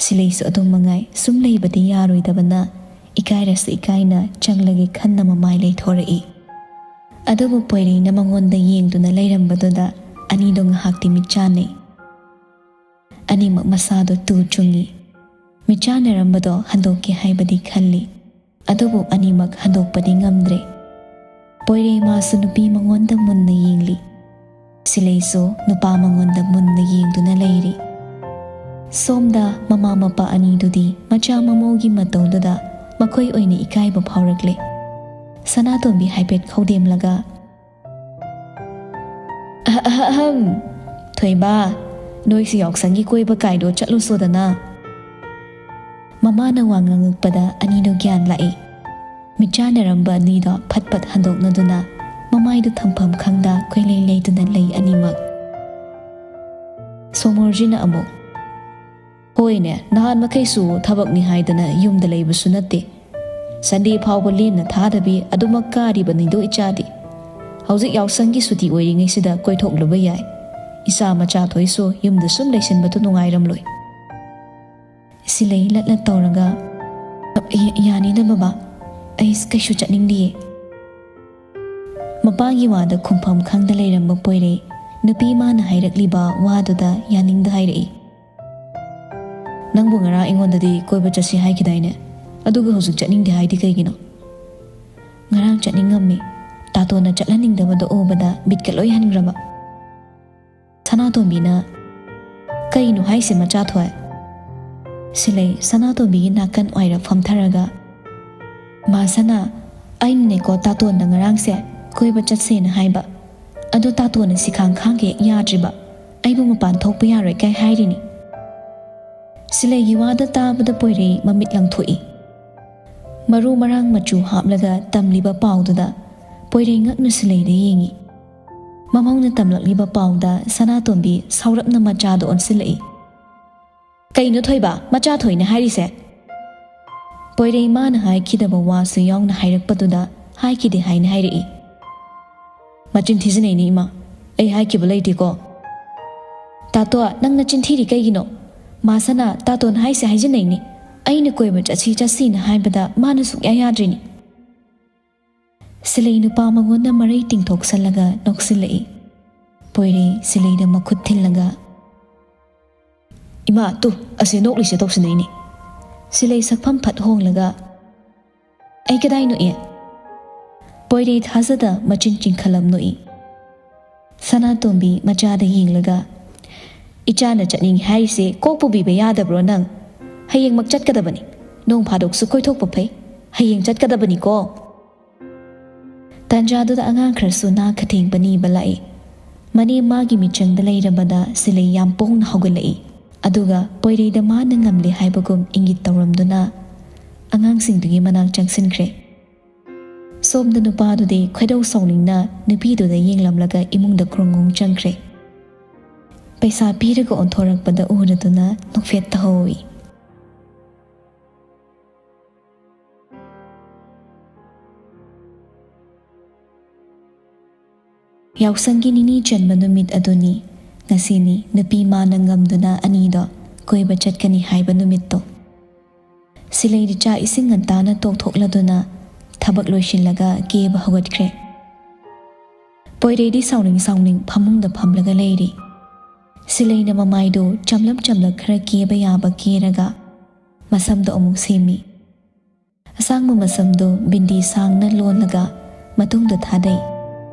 ꯁꯤꯂꯩꯁꯨ ꯑꯗꯨꯝ ꯃꯉꯥꯏ ꯁꯨꯝ ꯂꯩꯕꯗꯤ ꯌꯥꯔꯣꯏꯗꯕꯅ, ꯏꯀꯥꯏꯔꯁꯨ ꯏꯀꯥꯏꯅ ꯆꯪꯂꯒꯦ ꯈꯟꯅ ꯃꯃꯥꯏ ꯂꯩꯊꯣꯔꯛꯏ꯫ ꯑꯗꯨꯕꯨ ꯄꯣꯏꯔꯩꯅ ꯃꯉꯣꯟꯗ ꯌꯦꯡꯗꯨꯅ ꯂꯩꯔꯝꯕꯗꯨꯗ ꯑꯅꯤꯗꯣ ꯉꯥꯏꯍꯥꯛꯇꯤ ꯃꯤꯠꯆꯥꯟꯅꯩ꯫ ꯑꯅꯤꯃꯛ ꯃꯁꯥꯗꯣ ꯇꯨ ꯆꯨꯡꯉꯤ꯫ ꯃꯤꯠꯆꯥꯟꯅꯔꯝꯕꯗꯣ ꯍꯟꯗꯣꯛꯀꯦ ꯍꯥꯏꯕꯗꯤ ꯈꯜꯂꯤ, ꯑꯗꯨꯕꯨ ꯑꯅꯤꯃꯛ ꯍꯟꯗꯣꯛꯄꯗꯤ ꯉꯝꯗ꯭ꯔꯦ꯫ ꯄꯣꯏꯔꯩ ꯃꯥꯁꯨ ꯅꯨꯄꯤ ꯃꯉꯣꯟꯗ ꯃꯨꯟꯅ ꯌꯦꯡꯂꯤ꯫ ꯁꯤꯂꯩꯁꯨ ꯅꯨꯄꯥ ꯃꯉꯣꯟꯗ ꯃꯨꯟꯅ ꯌꯦꯡꯗꯨꯅ ꯂꯩꯔꯤ꯫ ꯁꯣꯝꯗ ꯃꯃꯥ ꯃꯄꯥ ꯑꯅꯤꯗꯨꯗꯤ ꯃꯆꯥ ꯃꯃꯧꯒꯤ ꯃꯇꯧꯗꯨꯗ ꯃꯈꯣꯏ ꯑꯣꯏꯅ ꯏꯀꯥꯏꯕ ꯐꯥꯎꯔꯛꯂꯦ꯫ ꯁꯅꯥꯇꯣꯝꯕꯤ ꯍꯥꯏꯐꯦꯠ ꯈꯧꯗꯦꯝꯂꯒ, "ꯑꯍ, ꯑꯍ, ꯑꯍꯝ, ꯊꯣꯏꯕ, ꯅꯣꯏꯁꯨ ꯌꯥꯎꯁꯪꯒꯤ ꯀꯣꯏꯕ ꯀꯥꯏꯗꯣ ꯆꯠꯂꯨꯁꯣꯗꯅ꯫" ꯃꯃꯥꯅ ꯋꯥ ꯉꯥꯡꯉꯛꯄꯗ ꯑꯅꯤꯗꯣ ꯒ꯭ꯌꯥꯟ ꯂꯥꯛꯏ꯫ ꯃꯤꯠꯆꯥꯟꯅꯔꯝꯕ ꯑꯅꯤꯗꯣ ꯐꯠ ꯐꯠ ꯍꯟꯗꯣꯛꯅꯗꯨꯅ ꯃꯃꯥꯏꯗꯨ ꯊꯝꯐꯝ ꯈꯪꯗ ꯀꯣꯏꯂꯩ ꯂꯩꯗꯨꯅ ꯂꯩ ꯑꯅꯤꯃꯛ꯫ ꯁꯣꯃꯣꯔꯖꯤꯅ ꯑꯃꯨꯛ, "ꯍꯣꯏꯅꯦ, ꯅꯍꯥꯟ ꯃꯈꯩꯁꯨ ꯊꯕꯛꯅꯤ ꯍꯥꯏꯗꯅ ꯌꯨꯝꯗ ꯂꯩꯕꯁꯨ ꯅꯠꯇꯦ꯫ ꯁꯟꯗꯦ ꯐꯥꯎꯕ ꯂꯦꯝꯅ ꯊꯥꯗꯕꯤ ꯑꯗꯨꯃꯛ ꯀꯥꯔꯤꯕꯅꯤꯗꯣ ꯏꯆꯥꯗꯤ꯫ ꯍꯧꯖꯤꯛ ꯌꯥꯎꯁꯪꯒꯤ ꯁꯨꯇꯤ ꯑꯣꯏꯔꯤꯉꯩꯁꯤꯗ ꯀꯣꯏꯊꯣꯛꯂꯨꯕ ꯌꯥꯏ꯫ ꯏꯆꯥ ꯃꯆꯥ ꯊꯣꯏꯁꯨ ꯌꯨꯝꯗ ꯁꯨꯝ ꯂꯩꯁꯤꯟꯕꯗꯨ ꯅꯨꯡꯉꯥꯏꯔꯝꯂꯣꯏ꯫" ꯁꯤꯂꯩ ꯂꯠ ꯂꯠ ꯇꯧꯔꯒ, "ꯌꯥ-, ꯌꯥꯅꯤꯗ ꯕꯕꯥ, ꯑꯩ ꯀꯩꯁꯨ ꯆꯠꯅꯤꯡꯗꯤꯌꯦ꯫" ꯃꯄꯥꯒꯤ ꯋꯥꯗ ꯈꯨꯝꯐꯝ ꯈꯪꯗ ꯂꯩꯔꯝꯕ ꯄꯣꯏꯔꯩ ꯅꯨꯄꯤ ꯃꯥꯅ ꯍꯥꯏꯔꯛꯂꯤꯕ ꯋꯥꯗꯨꯗ ꯌꯥꯅꯤꯡꯗ ꯍꯥꯏꯔꯛꯏ꯫ "ꯅꯪꯕꯨ ꯉꯔꯥꯡ ꯑꯩꯉꯣꯟꯗꯗꯤ ꯀꯣꯏꯕ ꯆꯠꯁꯤ ꯍꯥꯏꯈꯤꯗꯥꯏꯅꯦ? ꯑꯗꯨꯒ ꯍꯧꯖꯤꯛ ꯆꯠꯅꯤꯡꯗꯦ ꯍꯥꯏꯗꯤ ꯀꯩꯒꯤꯅꯣ?" "ꯉꯔꯥꯡ ꯆꯠꯅꯤꯡꯉꯝꯃꯤ꯫ ꯇꯥꯇꯣꯟꯅ ꯆꯠꯍꯟꯅꯤꯡꯗꯕꯗꯣ ꯎꯕꯗ ꯕꯤꯠꯀ ꯂꯣꯏ ꯍꯟꯈ꯭ꯔꯕ꯫" ꯁꯅꯥꯇꯣꯝꯕꯤꯅ, "ꯀꯩꯅꯣ ꯍꯥꯏꯁꯦ, ꯃꯆꯥꯊꯣꯏ?" ꯁꯤꯂꯩ ꯁꯅꯥꯇꯣꯝꯕꯤꯒꯤ ꯅꯥꯀꯟ ꯋꯥꯏꯔ ꯐꯝꯊꯔꯒ, "ꯃꯥ ꯁꯅꯥ, ꯑꯩꯅꯅꯦꯀꯣ ꯇꯥꯇꯣꯟꯗ ꯉꯔꯥꯡꯁꯦ ꯀꯣꯏꯕ ꯆꯠꯁꯦꯅ ꯍꯥꯏꯕ, ꯑꯗꯣ ꯇꯥꯇꯣꯟꯅ ꯁꯤꯈꯥꯡ ꯈꯥꯡꯒꯦ ꯌꯥꯗ꯭ꯔꯤꯕ, ꯑꯩꯕꯨ ꯃꯄꯥꯟ ꯊꯣꯛꯄ ꯌꯥꯔꯣꯏ ꯀꯥꯏ ꯍꯥꯏꯔꯤꯅꯤ꯫" ꯁꯤꯂꯩꯒꯤ ꯋꯥꯗ ꯇꯥꯕꯗ ꯄꯣꯏꯔꯩ ꯃꯃꯤꯠ ꯂꯪꯊꯣꯛꯏ꯫ ꯃꯔꯨ ꯃꯔꯥꯡ ꯃꯆꯨ ꯍꯥꯞꯂꯒ ꯇꯝꯂꯤꯕ ꯄꯥꯎꯗꯨꯗ ꯄꯣꯏꯔꯩ ꯉꯛꯅ ꯁꯤꯂꯩꯗ ꯌꯦꯡꯏ꯫ ꯃꯃꯧꯅ ꯇꯝꯂꯛꯂꯤꯕ ꯄꯥꯎꯗ ꯁꯅꯥꯇꯣꯝꯕꯤ ꯁꯥꯎꯔꯞꯅ ꯃꯆꯥꯗ ꯑꯣꯟꯁꯤꯜꯂꯛꯏ꯫ "ꯀꯩꯅꯣ ꯊꯣꯏꯕ, ꯃꯆꯥꯊꯣꯏꯅ ꯍꯥꯏꯔꯤꯁꯦ?" ꯄꯣꯏꯔꯩ ꯃꯥꯅ ꯍꯥꯏꯈꯤꯗꯕ ꯋꯥꯁꯨ ꯌꯥꯎꯅ ꯍꯥꯏꯔꯛꯄꯗꯨꯗ ꯍꯥꯏꯈꯤꯗꯦ ꯍꯥꯏꯅ ꯍꯥꯏꯔꯛꯏ꯫ "ꯃꯆꯤꯟ ꯊꯤꯖꯤꯟꯅꯩꯅꯤ ꯏꯃꯥ, ꯑꯩ ꯍꯥꯏꯈꯤꯕ ꯂꯩꯇꯦꯀꯣ꯫" "ꯇꯥꯇꯣ, ꯅꯪ ꯅꯆꯤꯟ ꯊꯤꯔꯤ ꯀꯩꯒꯤꯅꯣ? ꯃꯥ ꯁꯅꯥ, ꯇꯥꯇꯣꯟ ꯍꯥꯏꯁꯦ ꯍꯥꯏꯖꯤꯟꯅꯩꯅꯤ꯫ ꯑꯩꯅ ꯀꯣꯏꯕ ꯆꯠꯁꯤ ꯆꯠꯁꯤꯅ ꯍꯥꯏꯕꯗ ꯃꯥꯅ ꯁꯨꯛꯌꯥ ꯌꯥꯗ꯭ꯔꯤꯅꯤ꯫" ꯁꯤꯂꯩ ꯅꯨꯄꯥ ꯃꯉꯣꯟꯗ ꯃꯔꯩ ꯇꯤꯡꯊꯣꯛꯁꯜꯂꯒ ꯅꯣꯛꯁꯤꯜꯂꯛꯏ꯫ ꯄꯣꯏꯔꯩ ꯁꯤꯂꯩꯗ ꯃꯈꯨꯠ ꯊꯤꯜꯂꯒ, "ꯏꯃꯥ, ꯇꯨ, ꯑꯁꯤ ꯅꯣꯛꯂꯤꯁꯦ ꯇꯧꯁꯤꯟꯅꯩꯅꯤ꯫" ꯁꯤꯂꯩ ꯁꯛꯐꯝ ꯐꯠ ꯍꯣꯡꯂꯒ, "ꯑꯩ ꯀꯗꯥꯏ ꯅꯣꯛꯏ?" ꯄꯣꯏꯔꯩ ꯊꯥꯖꯗ ꯃꯆꯤꯟ ꯆꯤꯡꯈꯠꯂꯝ ꯅꯣꯛꯏ꯫ ꯁꯅꯥꯇꯣꯝꯕꯤ ꯃꯆꯥꯗ ꯌꯦꯡꯂꯒ, "ꯏꯆꯥꯅ ꯆꯠꯅꯤꯡꯉꯤ ꯍꯥꯏꯔꯤꯁꯦ ꯀꯣꯛ ꯄꯨꯕꯤꯕ ꯌꯥꯗꯕ꯭ꯔꯣ ꯅꯪ? ꯍꯌꯦꯡꯃꯛ ꯆꯠꯀꯗꯕꯅꯤ꯫ ꯅꯣꯡ ꯐꯥꯗꯣꯛꯁꯨ ꯀꯣꯏꯊꯣꯛꯄ ꯐꯩ꯫ ꯍꯌꯦꯡ ꯆꯠꯀꯗꯕꯅꯤꯀꯣ꯫" ꯇꯥꯟꯖꯥꯗꯨꯗ ꯑꯉꯥꯡ ꯈꯔꯁꯨ ꯅꯥ ꯈꯊꯦꯡꯕ ꯅꯤꯕ ꯂꯥꯛꯏ꯫ ꯃꯅꯦ ꯃꯥꯒꯤ ꯃꯤꯆꯪꯗ ꯂꯩꯔꯕꯗ ꯁꯤꯂꯩ ꯌꯥꯝ ꯄꯣꯡꯅ ꯍꯧꯒꯠꯂꯛꯏ꯫ ꯑꯗꯨꯒ ꯄꯣꯏꯔꯩꯗ ꯃꯥꯅ ꯉꯝꯂꯦ ꯍꯥꯏꯕꯒꯨꯝ ꯏꯪꯒꯤꯠ ꯇꯧꯔꯝꯗꯨꯅ ꯑꯉꯥꯡꯁꯤꯡꯗꯨꯒꯤ ꯃꯅꯥꯛ ꯆꯪꯁꯤꯟꯈ꯭ꯔꯦ꯫ ꯁꯣꯝꯗ ꯅꯨꯄꯥꯗꯨꯗꯤ ꯈꯣꯏꯗꯧ ꯁꯥꯎꯅꯤꯡꯅ ꯅꯨꯄꯤꯗꯨꯗ ꯌꯦꯡꯂꯝꯂꯒ ꯏꯃꯨꯡꯗ ꯈ꯭ꯔꯣꯡꯉꯣꯡ ꯆꯪꯈ꯭ꯔꯦ꯫ ꯄꯩꯁꯥ ꯄꯤꯔꯒ ꯑꯣꯟꯊꯣꯔꯛꯄꯗ ꯎꯔꯗꯨꯅ ꯅꯣꯛꯐꯦꯠ ꯇꯧꯍꯧꯏ꯫ ꯌꯥꯎꯁꯪꯒꯤ ꯅꯤꯅꯤ ꯆꯟꯕ ꯅꯨꯃꯤꯠ ꯑꯗꯨꯅꯤ꯫ ꯉꯁꯤꯅꯤ ꯅꯨꯄꯤ ꯃꯥꯅ ꯉꯝꯗꯨꯅ ꯑꯅꯤꯗꯣ ꯀꯣꯏꯕ ꯆꯠꯀꯅꯤ ꯍꯥꯏꯕ ꯅꯨꯃꯤꯠꯇꯣ꯫ ꯁꯤꯂꯩꯗꯤ ꯆꯥꯛ ꯏꯁꯤꯡ ꯉꯟꯇꯥꯅ ꯇꯣꯛꯊꯣꯛꯂꯗꯨꯅ ꯊꯕꯛ ꯂꯣꯏꯁꯤꯜꯂꯒ ꯀꯦꯕ ꯍꯧꯒꯠꯈ꯭ꯔꯦ꯫ ꯄꯣꯏꯔꯩꯗꯤ ꯁꯥꯎꯅꯤꯡ ꯁꯥꯎꯅꯤꯡ ꯐꯃꯨꯡꯗ ꯐꯝꯂꯒ ꯂꯩꯔꯤ꯫ ꯁꯤꯂꯩꯅ ꯃꯃꯥꯏꯗꯨ ꯆꯝꯂꯞ ꯆꯝꯂꯞ ꯈꯔ ꯀꯦꯕ ꯌꯥꯕ ꯀꯦꯔꯒ ꯃꯁꯝꯗꯣ ꯑꯃꯨꯛ ꯁꯦꯝꯃꯤ꯫ ꯑꯁꯥꯡꯕ ꯃꯁꯝꯗꯨ ꯕꯤꯟꯗꯤ ꯁꯥꯡꯅ ꯂꯣꯜꯂꯒ ꯃꯇꯨꯡꯗ ꯊꯥꯗꯩ꯫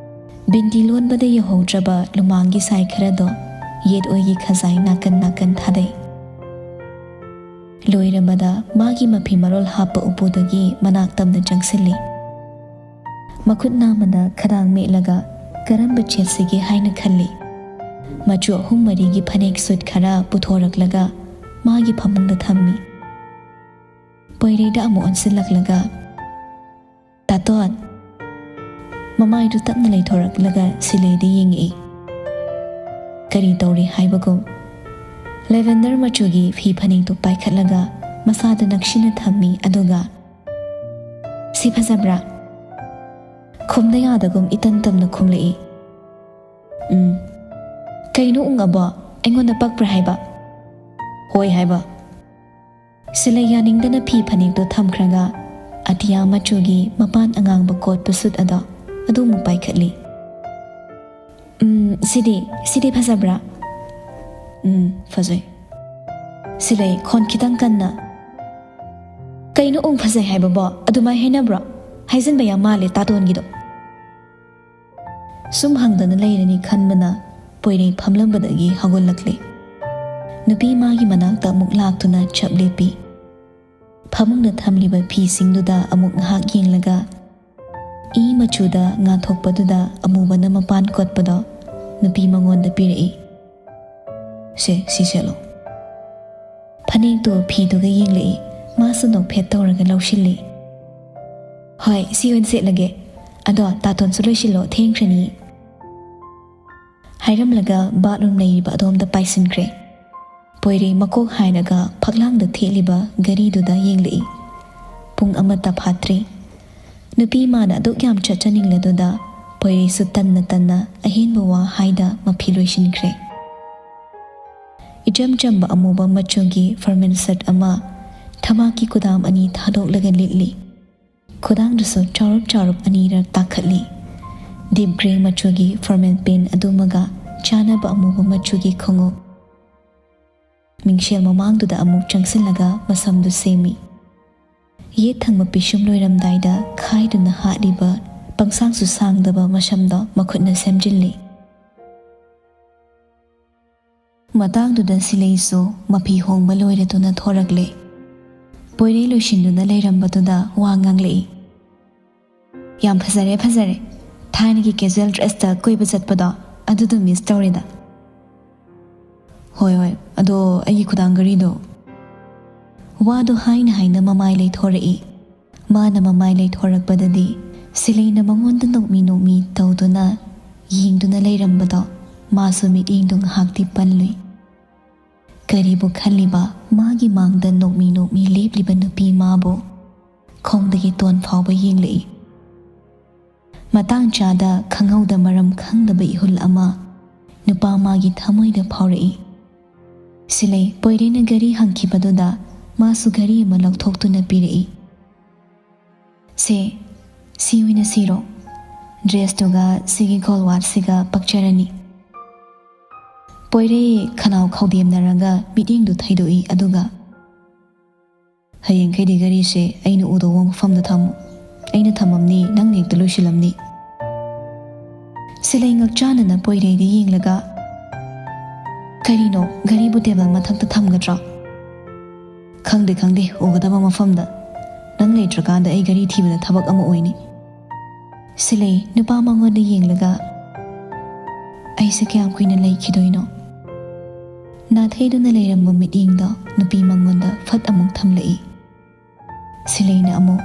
ꯕꯤꯟꯗꯤ ꯂꯣꯟꯕꯗ ꯌꯧꯍꯧꯗ꯭ꯔꯕ ꯂꯨꯃꯥꯡꯒꯤ ꯁꯥꯏ ꯈꯔꯗꯣ ꯌꯦꯠ ꯑꯣꯏꯒꯤ ꯈꯖꯥꯏ ꯅꯥꯀꯟ ꯅꯥꯀꯟ ꯊꯥꯗꯩ꯫ ꯂꯣꯏꯔꯕꯗ ꯃꯥꯒꯤ ꯃꯐꯤ ꯃꯔꯣꯜ ꯍꯥꯞꯄ ꯎꯄꯨꯗꯒꯤ ꯃꯅꯥꯛ ꯇꯝꯅ ꯆꯪꯁꯤꯜꯂꯤ꯫ ꯃꯈꯨꯠ ꯅꯥꯝꯃꯅ ꯈꯗꯥꯡ ꯃꯦꯠꯂꯒ ꯀꯔꯝꯕ ꯁꯦꯠꯁꯤꯒꯦ ꯍꯥꯏꯅ ꯈꯜꯂꯤ꯫ ꯃꯆꯨ ꯑꯍꯨꯝ ꯃꯔꯤꯒꯤ ꯐꯅꯦꯛ ꯁꯨꯠ ꯈꯔ ꯄꯨꯊꯣꯔꯛꯂꯒ ꯃꯥꯒꯤ ꯐꯃꯨꯡꯗ ꯊꯝꯃꯤ꯫ ꯄꯣꯏꯔꯩꯗ ꯑꯃꯨꯛ ꯑꯣꯟꯁꯤꯜꯂꯛꯂꯒ, "ꯇꯥꯇꯣꯟ!" ꯃꯃꯥꯏꯗꯨ ꯇꯞꯅ ꯂꯩꯊꯣꯔꯛꯂꯒ ꯁꯤꯂꯩꯗ ꯌꯦꯡꯉꯛꯏ꯫ ꯀꯔꯤ ꯇꯧꯔꯤ ꯍꯥꯏꯕꯒꯨꯝ ꯂꯦꯚꯦꯟꯗꯔ ꯃꯆꯨꯒꯤ ꯐꯤ ꯐꯅꯦꯛꯇꯨ ꯄꯥꯏꯈꯠꯂꯒ ꯃꯁꯥꯗ ꯅꯛꯁꯤꯟꯅ ꯊꯝꯃꯤ, ꯑꯗꯨꯒ, "ꯁꯤ ꯐꯖꯕ꯭ꯔꯥ?" ꯈꯨꯝꯗ ꯌꯥꯗꯒꯨꯝ ꯏꯇꯟ ꯇꯝꯅ ꯈꯨꯝꯂꯛꯏ꯫ "ꯎꯝ꯫ ꯀꯩꯅꯣ ꯎꯪ ꯑꯕꯣ? ꯑꯩꯉꯣꯟꯗ ꯄꯛꯄ꯭ꯔꯥ ꯍꯥꯏꯕ?" "ꯍꯣꯏ ꯍꯥꯏꯕ?" ꯁꯤꯂꯩ ꯌꯥꯅꯤꯡꯗꯅ ꯐꯤ ꯐꯅꯦꯛꯇꯣ ꯊꯝꯈ꯭ꯔꯒ ꯑꯇꯤꯌꯥ ꯃꯆꯨꯒꯤ ꯃꯄꯥꯟ ꯑꯉꯥꯡꯕ ꯀꯣꯠꯄ ꯁꯨꯠ ꯑꯗꯣ ꯑꯗꯨꯃꯨꯛ ꯄꯥꯏꯈꯠꯂꯤ꯫ "ꯎꯝ, ꯁꯤꯗꯤ, ꯁꯤꯗꯤ ꯐꯖꯕ꯭ꯔꯥ?" "ꯎꯝ, ꯐꯖꯩ꯫" ꯁꯤꯂꯩ, ꯈꯣꯟ ꯈꯤꯇꯪ ꯀꯟꯅ, "ꯀꯩꯅꯣ ꯎꯪ ꯐꯖꯩ ꯍꯥꯏꯕꯕꯣ? ꯑꯗꯨꯃꯥꯏ ꯍꯥꯏꯅꯕ꯭ꯔꯣ? ꯍꯥꯏꯖꯤꯟꯕ ꯌꯥꯝ ꯃꯥꯜꯂꯦ ꯇꯥꯇꯣꯟꯒꯤꯗꯣ꯫" ꯁꯨꯝ ꯍꯪꯗꯅ ꯂꯩꯔꯅꯤ ꯈꯟꯕꯅ ꯄꯣꯏꯔꯩ ꯐꯝꯂꯝꯕꯗꯒꯤ ꯍꯧꯒꯠꯂꯛꯂꯦ꯫ ꯅꯨꯄꯤ ꯃꯥꯒꯤ ꯃꯅꯥꯛꯇ ꯑꯃꯨꯛ ꯂꯥꯛꯇꯨꯅ ꯆꯞ ꯂꯦꯞꯄꯤ꯫ ꯐꯃꯨꯡꯗ ꯊꯝꯂꯤꯕ ꯐꯤꯁꯤꯡꯗꯨꯗ ꯑꯃꯨꯛ ꯉꯥꯏꯍꯥꯛ ꯌꯦꯡꯂꯒ, ꯏ ꯃꯆꯨꯗ ꯉꯥꯟꯊꯣꯛꯄꯗꯨꯗ ꯑꯃꯨꯕꯅ ꯃꯄꯥꯟ ꯀꯣꯠꯄꯗꯣ ꯅꯨꯄꯤ ꯃꯉꯣꯟꯗ ꯄꯤꯔꯛꯏ꯫ "ꯁꯦ, ꯁꯤ ꯁꯦꯠꯂꯣ꯫" ꯐꯅꯦꯛꯇꯣ ꯐꯤꯗꯨꯒ ꯌꯦꯡꯂꯛꯏ꯫ ꯃꯥꯁꯨ ꯅꯣꯛꯐꯦꯠ ꯇꯧꯔꯒ ꯂꯧꯁꯤꯜꯂꯤ꯫ "ꯍꯣꯏ, ꯁꯤ ꯑꯣꯏꯅ ꯁꯦꯠꯂꯒꯦ꯫ ꯑꯗꯣ ꯇꯥꯇꯣꯟꯁꯨ ꯂꯣꯏꯁꯤꯜꯂꯣ, ꯊꯦꯡꯈ꯭ꯔꯅꯤ꯫" ꯍꯥꯏꯔꯝꯂꯒ ꯕꯥꯠꯔꯨꯝ ꯂꯩꯔꯤꯕ ꯑꯗꯣꯝꯗ ꯄꯥꯏꯁꯤꯟꯈ꯭ꯔꯦ꯫ ꯄꯣꯏꯔꯩ ꯃꯀꯣꯛ ꯍꯥꯏꯔꯒ ꯐꯛꯂꯥꯡꯗ ꯊꯦꯠꯂꯤꯕ ꯘꯔꯤꯗꯨꯗ ꯌꯦꯡꯂꯛꯏ꯫ ꯄꯨꯡ ꯑꯃꯠꯇ ꯐꯥꯠꯇ꯭ꯔꯤ꯫ ꯅꯨꯄꯤ ꯃꯥꯅ ꯑꯗꯨꯛ ꯌꯥꯝ ꯆꯠꯆꯅꯤꯡꯂꯗꯨꯗ ꯄꯣꯏꯔꯩꯁꯨ ꯇꯟꯅ ꯇꯟꯅ ꯑꯍꯦꯟꯕ ꯋꯥ ꯍꯥꯏꯗ ꯃꯐꯤ ꯂꯣꯏꯁꯤꯟꯈ꯭ꯔꯦ꯫ ꯏꯆꯝ ꯆꯝꯕ ꯑꯃꯨꯕ ꯃꯆꯨꯒꯤ ꯐꯣꯔꯃꯦꯜ ꯁꯔꯠ ꯑꯃ, ꯊꯕꯥꯛꯀꯤ ꯀꯨꯗꯥꯝ ꯑꯅꯤ ꯊꯥꯗꯣꯛꯂꯒ ꯂꯤꯠꯂꯤ꯫ ꯈꯨꯗꯥꯡꯗꯨꯁꯨ ꯆꯥꯎꯔꯞ ꯆꯥꯎꯔꯞ ꯑꯅꯤꯔꯛ ꯇꯥꯈꯠꯂꯤ꯫ ꯗꯤꯞ ꯒ꯭ꯔꯦ ꯃꯆꯨꯒꯤ ꯐꯣꯔꯃꯦꯜ ꯄꯦꯟ ꯑꯗꯨꯃꯒ ꯆꯥꯅꯕ ꯑꯃꯨꯕ ꯃꯆꯨꯒꯤ ꯈꯣꯡꯎꯞ꯫ ꯃꯤꯡꯁꯦꯜ ꯃꯃꯥꯡꯗꯨꯗ ꯑꯃꯨꯛ ꯆꯪꯁꯤꯜꯂꯒ ꯃꯁꯝꯗꯨ ꯁꯦꯝꯃꯤ꯫ ꯌꯦꯠ ꯊꯪꯕ ꯄꯤꯁꯨꯝ ꯂꯣꯏꯔꯝꯗꯥꯏꯗ ꯈꯥꯏꯗꯨꯅ ꯍꯥꯠꯂꯤꯕ ꯄꯪꯁꯥꯡꯁꯨ ꯁꯥꯡꯗꯕ ꯃꯁꯝꯗꯣ ꯃꯈꯨꯠꯅ ꯁꯦꯝꯖꯤꯜꯂꯤ꯫ ꯃꯇꯥꯡꯗꯨꯗ ꯁꯤꯂꯩꯁꯨ ꯃꯐꯤ ꯍꯣꯡꯕ ꯂꯣꯏꯔꯗꯨꯅ ꯊꯣꯔꯛꯂꯦ꯫ ꯄꯣꯏꯔꯩ ꯂꯣꯏꯁꯤꯟꯗꯨꯅ ꯂꯩꯔꯝꯕꯗꯨꯗ ꯋꯥ ꯉꯥꯡꯂꯛꯏ꯫ "ꯌꯥꯝ ꯐꯖꯔꯦ, ꯐꯖꯔꯦ꯫ ꯊꯥꯏꯅꯒꯤ casual dressꯇ ꯀꯣꯏꯕ ꯆꯠꯄꯗꯣ, ꯑꯗꯨꯗꯣ miss ꯇꯧꯔꯦꯗ꯫" "ꯍꯣꯏ, ꯍꯣꯏ, ꯑꯗꯣ ꯑꯩꯒꯤ ꯈꯨꯗꯥꯡ ꯘꯔꯤꯗꯣ?" ꯋꯥꯗꯣ ꯍꯥꯏꯅ ꯍꯥꯏꯅ ꯃꯃꯥꯏ ꯂꯩꯊꯣꯔꯛꯏ꯫ ꯃꯥꯅ ꯃꯃꯥꯏ ꯂꯩꯊꯣꯔꯛꯄꯗꯗꯤ ꯁꯤꯂꯩꯅ ꯃꯉꯣꯟꯗ ꯅꯣꯛꯃꯤ ꯅꯣꯛꯃꯤ ꯇꯧꯗꯨꯅ ꯌꯦꯡꯗꯨꯅ ꯂꯩꯔꯝꯕꯗꯣ ꯃꯥꯁꯨ ꯃꯤꯠꯌꯦꯡꯗꯣ ꯉꯥꯏꯍꯥꯛꯇꯤ ꯄꯜꯂꯨꯏ꯫ ꯀꯔꯤꯕꯨ ꯈꯜꯂꯤꯕ ꯃꯥꯒꯤ ꯃꯥꯡꯗ ꯅꯣꯛꯃꯤ ꯅꯣꯛꯃꯤ ꯂꯦꯞꯂꯤꯕ ꯅꯨꯄꯤ ꯃꯥꯕꯨ ꯈꯣꯡꯗꯒꯤ ꯇꯣꯟ ꯐꯥꯎꯕ ꯌꯦꯡꯂꯛꯏ꯫ ꯃꯇꯥꯡ ꯆꯥꯗ ꯈꯪꯍꯧꯗ ꯃꯔꯝ ꯈꯪꯗꯕ ꯏꯍꯨꯜ ꯑꯃ ꯅꯨꯄꯥ ꯃꯥꯒꯤ ꯊꯃꯣꯏꯗ ꯐꯥꯎꯔꯛꯏ꯫ ꯁꯤꯂꯩ ꯄꯣꯏꯔꯩꯅ ꯘꯔꯤ ꯍꯪꯈꯤꯕꯗꯨꯗ ꯃꯥꯁꯨ ꯘꯔꯤ ꯑꯃ ꯂꯧꯊꯣꯛꯇꯨꯅ ꯄꯤꯔꯛꯏ꯫ "ꯁꯦ, ꯁꯤ ꯑꯣꯏꯅ ꯁꯤꯔꯣ꯫ Dressꯇꯨꯒ ꯁꯤꯒꯤ ꯒꯣꯜꯋꯥꯠꯁꯤꯒ ꯄꯛꯆꯔꯅꯤ꯫" ꯄꯣꯏꯔꯩ ꯈꯅꯥꯎ ꯈꯧꯗꯦꯝꯅꯔꯒ ꯃꯤꯠꯌꯦꯡꯗꯨ ꯊꯩꯗꯣꯛꯏ, ꯑꯗꯨꯒ, "ꯍꯌꯦꯡꯈꯩꯗꯤ ꯘꯔꯤꯁꯦ ꯑꯩꯅ ꯎꯗꯧꯕ ꯃꯐꯝꯗ ꯊꯝꯃꯨ꯫ ꯑꯩꯅ ꯊꯝꯃꯝꯅꯤ, ꯅꯪꯅ ꯍꯦꯛꯇ ꯂꯣꯏꯁꯤꯜꯂꯝꯅꯤ꯫" ꯁꯤꯂꯩ ꯉꯛꯆꯥꯟꯅꯅ ꯄꯣꯏꯔꯩꯗ ꯌꯦꯡꯂꯒ, "ꯀꯔꯤꯅꯣ, ꯘꯔꯤꯕꯨ ꯇꯦꯕꯜ ꯃꯊꯛꯇ ꯊꯝꯒꯗ꯭ꯔꯣ?" "ꯈꯪꯗꯦ, ꯈꯪꯗꯦ, ꯎꯒꯗꯕ ꯃꯐꯝꯗ꯫ ꯅꯪ ꯂꯩꯇ꯭ꯔꯀꯥꯟꯗ ꯑꯩ ꯘꯔꯤ ꯊꯤꯕꯗ ꯊꯕꯛ ꯑꯃ ꯑꯣꯏꯅꯤ꯫" ꯁꯤꯂꯩ ꯅꯨꯄꯥ ꯃꯉꯣꯟꯗ ꯌꯦꯡꯂꯒ, "ꯑꯩꯁꯦ ꯀꯌꯥꯝ ꯀꯨꯏꯅ ꯂꯩꯈꯤꯗꯣꯏꯅꯣ?" ꯅꯥꯊꯩꯗꯨꯅ ꯂꯩꯔꯝꯕ ꯃꯤꯠꯌꯦꯡꯗꯣ ꯅꯨꯄꯤ ꯃꯉꯣꯟꯗ ꯐꯠ ꯑꯃꯨꯛ ꯊꯝꯂꯛꯏ꯫ ꯁꯤꯂꯩꯅ ꯑꯃꯨꯛ,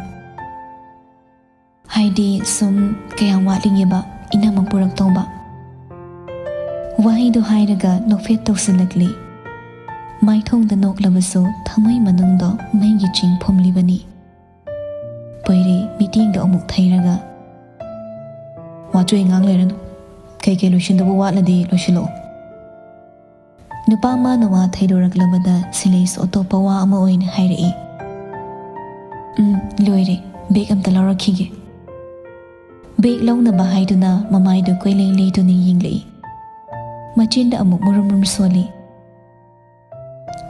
"ꯍꯥꯏꯗꯤ ꯁꯨꯝ ꯀꯌꯥꯝ ꯋꯥꯠꯂꯤꯒꯦꯕ ꯏꯅꯝꯃ ꯄꯨꯔꯛꯇꯧꯕ?" ꯋꯥꯍꯩꯗꯣ ꯍꯥꯏꯔꯒ ꯅꯣꯛꯐꯦꯠ ꯇꯧꯁꯤꯜꯂꯛꯂꯤ꯫ ꯃꯥꯏꯊꯣꯡꯗ ꯅꯣꯛꯂꯕꯁꯨ ꯊꯃꯣꯏ ꯃꯅꯨꯡꯗꯣ ꯃꯩꯒꯤ ꯆꯤꯡ ꯐꯨꯝꯂꯤꯕꯅꯤ꯫ ꯄꯣꯏꯔꯩ ꯃꯤꯠꯌꯦꯡꯗꯣ ꯑꯃꯨꯛ ꯊꯩꯔꯒ, "ꯋꯥꯆꯣꯏ ꯉꯥꯡ ꯂꯩꯔꯅꯨ꯫ ꯀꯩꯀꯩ ꯂꯣꯏꯁꯤꯟꯗꯧꯕ ꯋꯥꯠꯂꯗꯤ ꯂꯣꯏꯁꯤꯜꯂꯛꯑꯣ꯫" ꯅꯨꯄꯥ ꯃꯥꯅ ꯋꯥ ꯊꯩꯗꯣꯔꯛꯂꯕꯗ ꯁꯤꯂꯩꯁꯨ ꯑꯇꯣꯞꯄ ꯋꯥ ꯑꯃ ꯑꯣꯏꯅ ꯍꯥꯏꯔꯛꯏ꯫ "ꯎꯝ, ꯂꯣꯏꯔꯦ꯫ ꯕꯦꯒ ꯑꯝꯇ ꯂꯧꯔꯛꯈꯤꯒꯦ꯫" ꯕꯦꯒ ꯂꯧꯅꯕ ꯍꯥꯏꯗꯨꯅ ꯃꯃꯥꯏꯗꯨ ꯀꯣꯏꯂꯩ ꯂꯩꯗꯨꯅ ꯌꯦꯡꯂꯛꯏ꯫ ꯃꯆꯤꯟꯗ ꯑꯃꯨꯛ ꯃꯨꯔꯨꯝ ꯃꯨꯔꯨꯝ ꯁꯣꯜꯂꯤ꯫